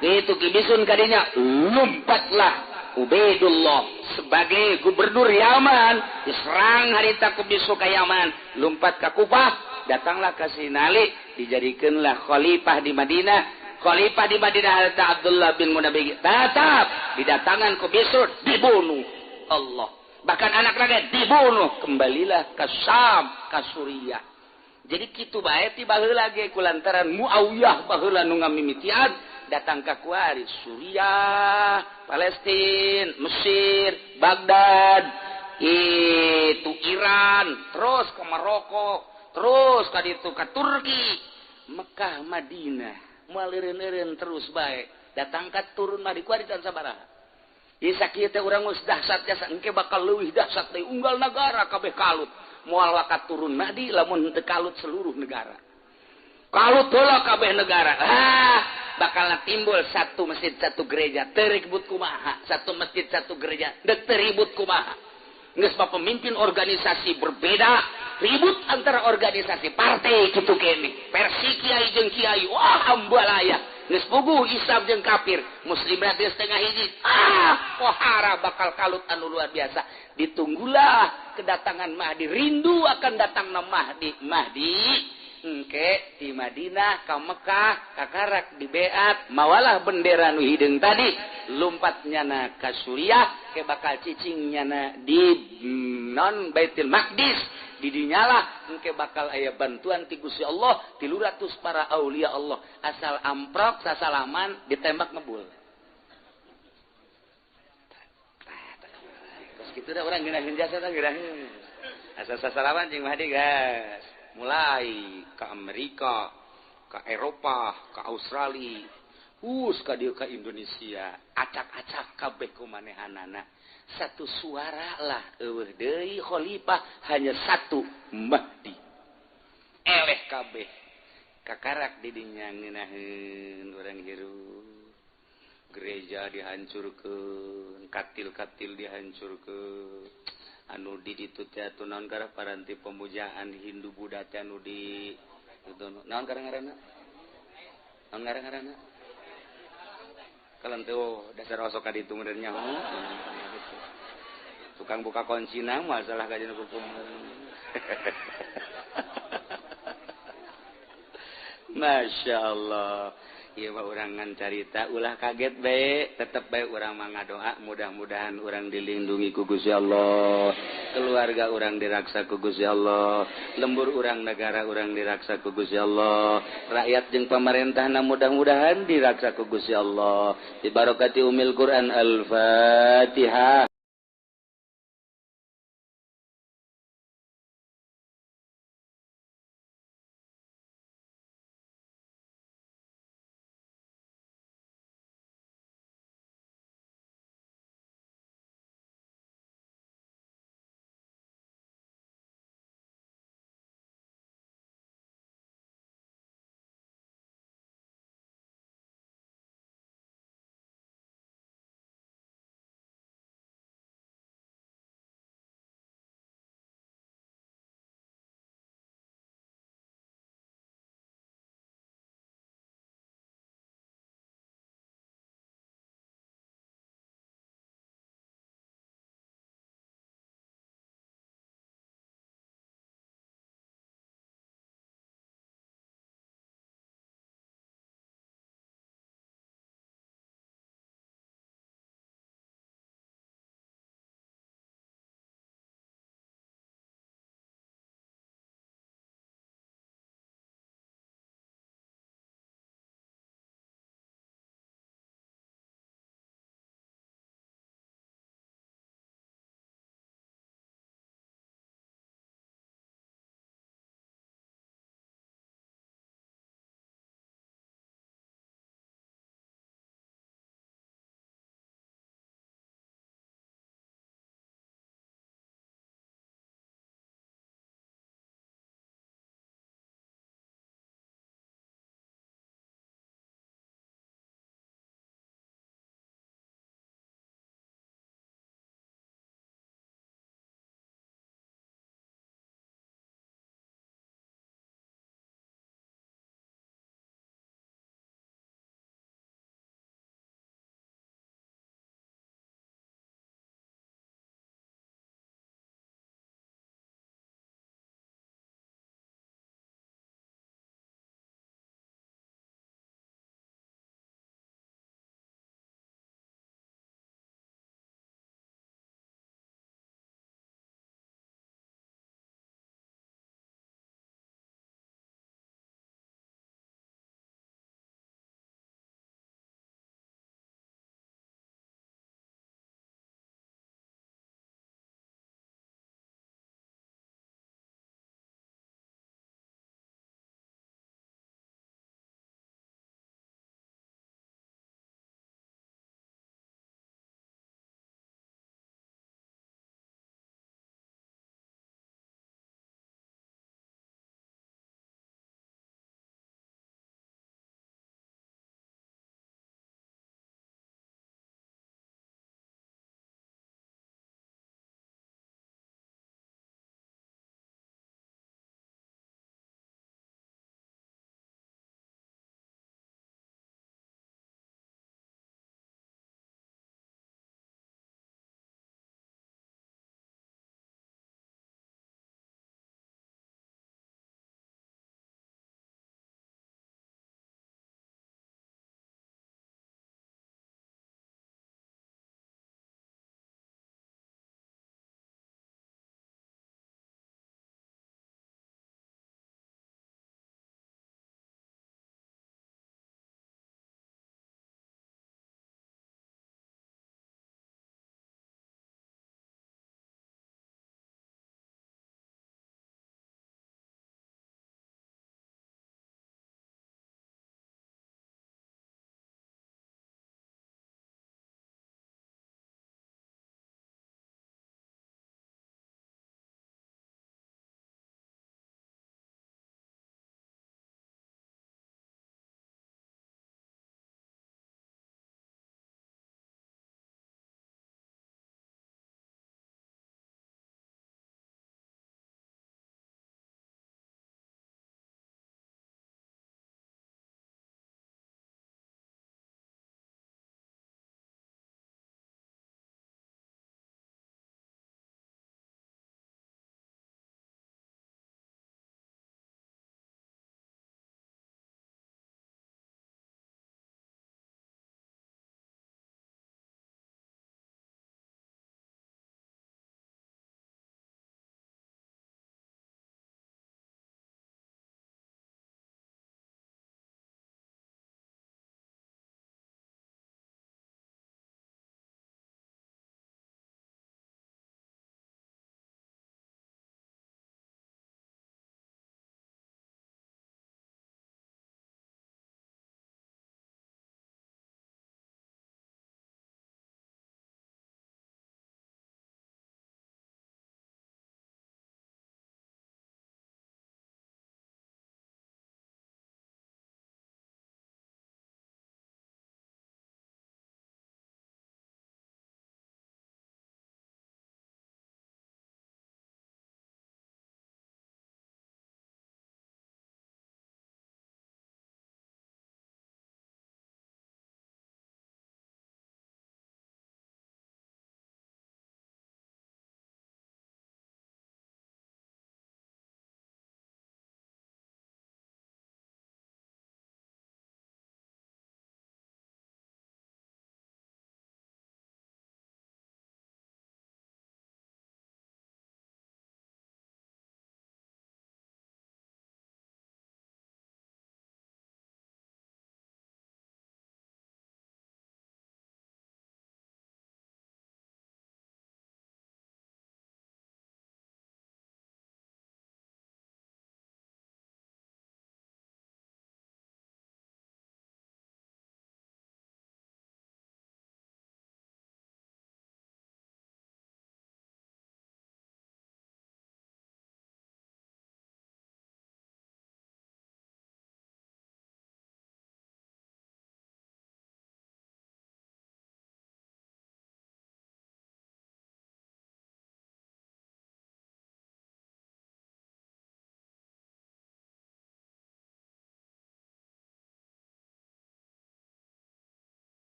itu kibisun kadinya lompatlah Ubaidullah sebagai gubernur Yaman diserang harita ku bisu ka Yaman lompat ka Kufah datanglah ka Sayyidina Ali dijadikanlah khalifah di Madinah. Khalifah di Madinah harita Abdullah bin Munabih tetap didatangan ku bisu dibunuh. Allah Bahkan anak rakyat dibunuh, kembalilah ke Syam, ke Suriah. Jadi kitu bae ti baheula ge kulantaran Muawiyah baheula nu ngamimitian datang ka kuari Suriah, Palestina, Mesir, Baghdad, itu Iran, terus ke Maroko, terus ka ditu ka Turki, Mekah, Madinah, moal eureun-eureun terus bae datang ka turun mah di kuari can sabaraha. Ieu sakieu teh urang geus dahsyat jasa engke bakal leuwih dahsyat deui unggal nagara kabeh kalut. Moal wakat turun Mahdi lamun henteu kalut seluruh negara. Kalut heula kabeh negara. Ah, bakal timbul satu masjid satu gereja teu ribut kumaha, satu masjid satu gereja deuk teu ribut kumaha. Geus mah pemimpin organisasi berbeda, ribut antara organisasi partai kitu keneh. Versi kiai jeung kiai, wah ambalaya. Geus puguh Islam jeung kafir, muslim berarti setengah hiji. Ah, pohara bakal kalut anu luar biasa. Ditunggulah kedatangan Mahdi, rindu akan datangna Mahdi. Mahdi engke di Madinah ka Mekah kakarak di beat mawalah bendera nu hideung tadi lumpat nyana ka Suriah ke bakal cicing nyana di non Baitul Maqdis. Didinyalah engke bakal aya bantuan ti Gusti Allah 300 para aulia Allah asal amprok sasalaman ditembak ngebul. Terus kitu da urang ngeunaheun jasa tah ngeunaheun. Asal sasalaman jeung Mahdi gas. Mulai ke Amerika, ke Eropa, ke Australia, hus ka dieu ka Indonesia, acak-acak kabeh kumanehanana. Satu suara lah eueuh deui khalifah hanya satu Mahdi. Eleh kabeh kakarak di dinya ngeunaheun urang hirup. Gereja dihancurkeun, katil-katil dihancurkeun. Anu di ditu teh atuh naon karep paranti pemujaan Hindu Buddha teh anu di itu naon ngaranna? Naon ngaranna? Kalau teu dasar osok ka ditu meureun nyaho. Tukang buka kuncina masalah kajian hukum. Masya Allah. Ieu mah urang ngan carita ulah kaget bae, tetep bae urang mah ngadoa mudah-mudahan urang dilindungi ku Gusti Allah, keluarga urang diraksa ku Gusti Allah, lembur urang negara urang diraksa ku Gusti Allah, rakyat jeung pamarentahna mudah-mudahan diraksa ku Gusti Allah. Bi barakati umil Quran. Al-Fatihah.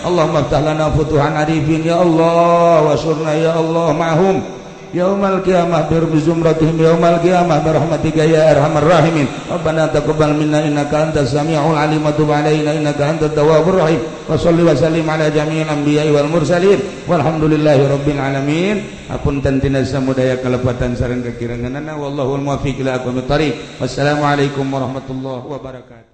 Allahumma ftah lana futuhan arifin ya Allah wa surna ya Allah ma'hum yaumal qiyamah bi zumratihim yaumal qiyamah bi rahmatika ya arhamar rahimin. Rabbana taqabbal minna innaka antas samiul alim wa tub alaina innaka antat tawwabur rahim. Wa shalli wa sallim ala jami'il anbiya'i wal mursalin walhamdulillahi rabbil alamin. Apunten tina samudaya kalepatan sareng kakiranganana wallahul muwaffiq ila aqwamit thariq. Wassalamualaikum warahmatullahi wabarakatuh.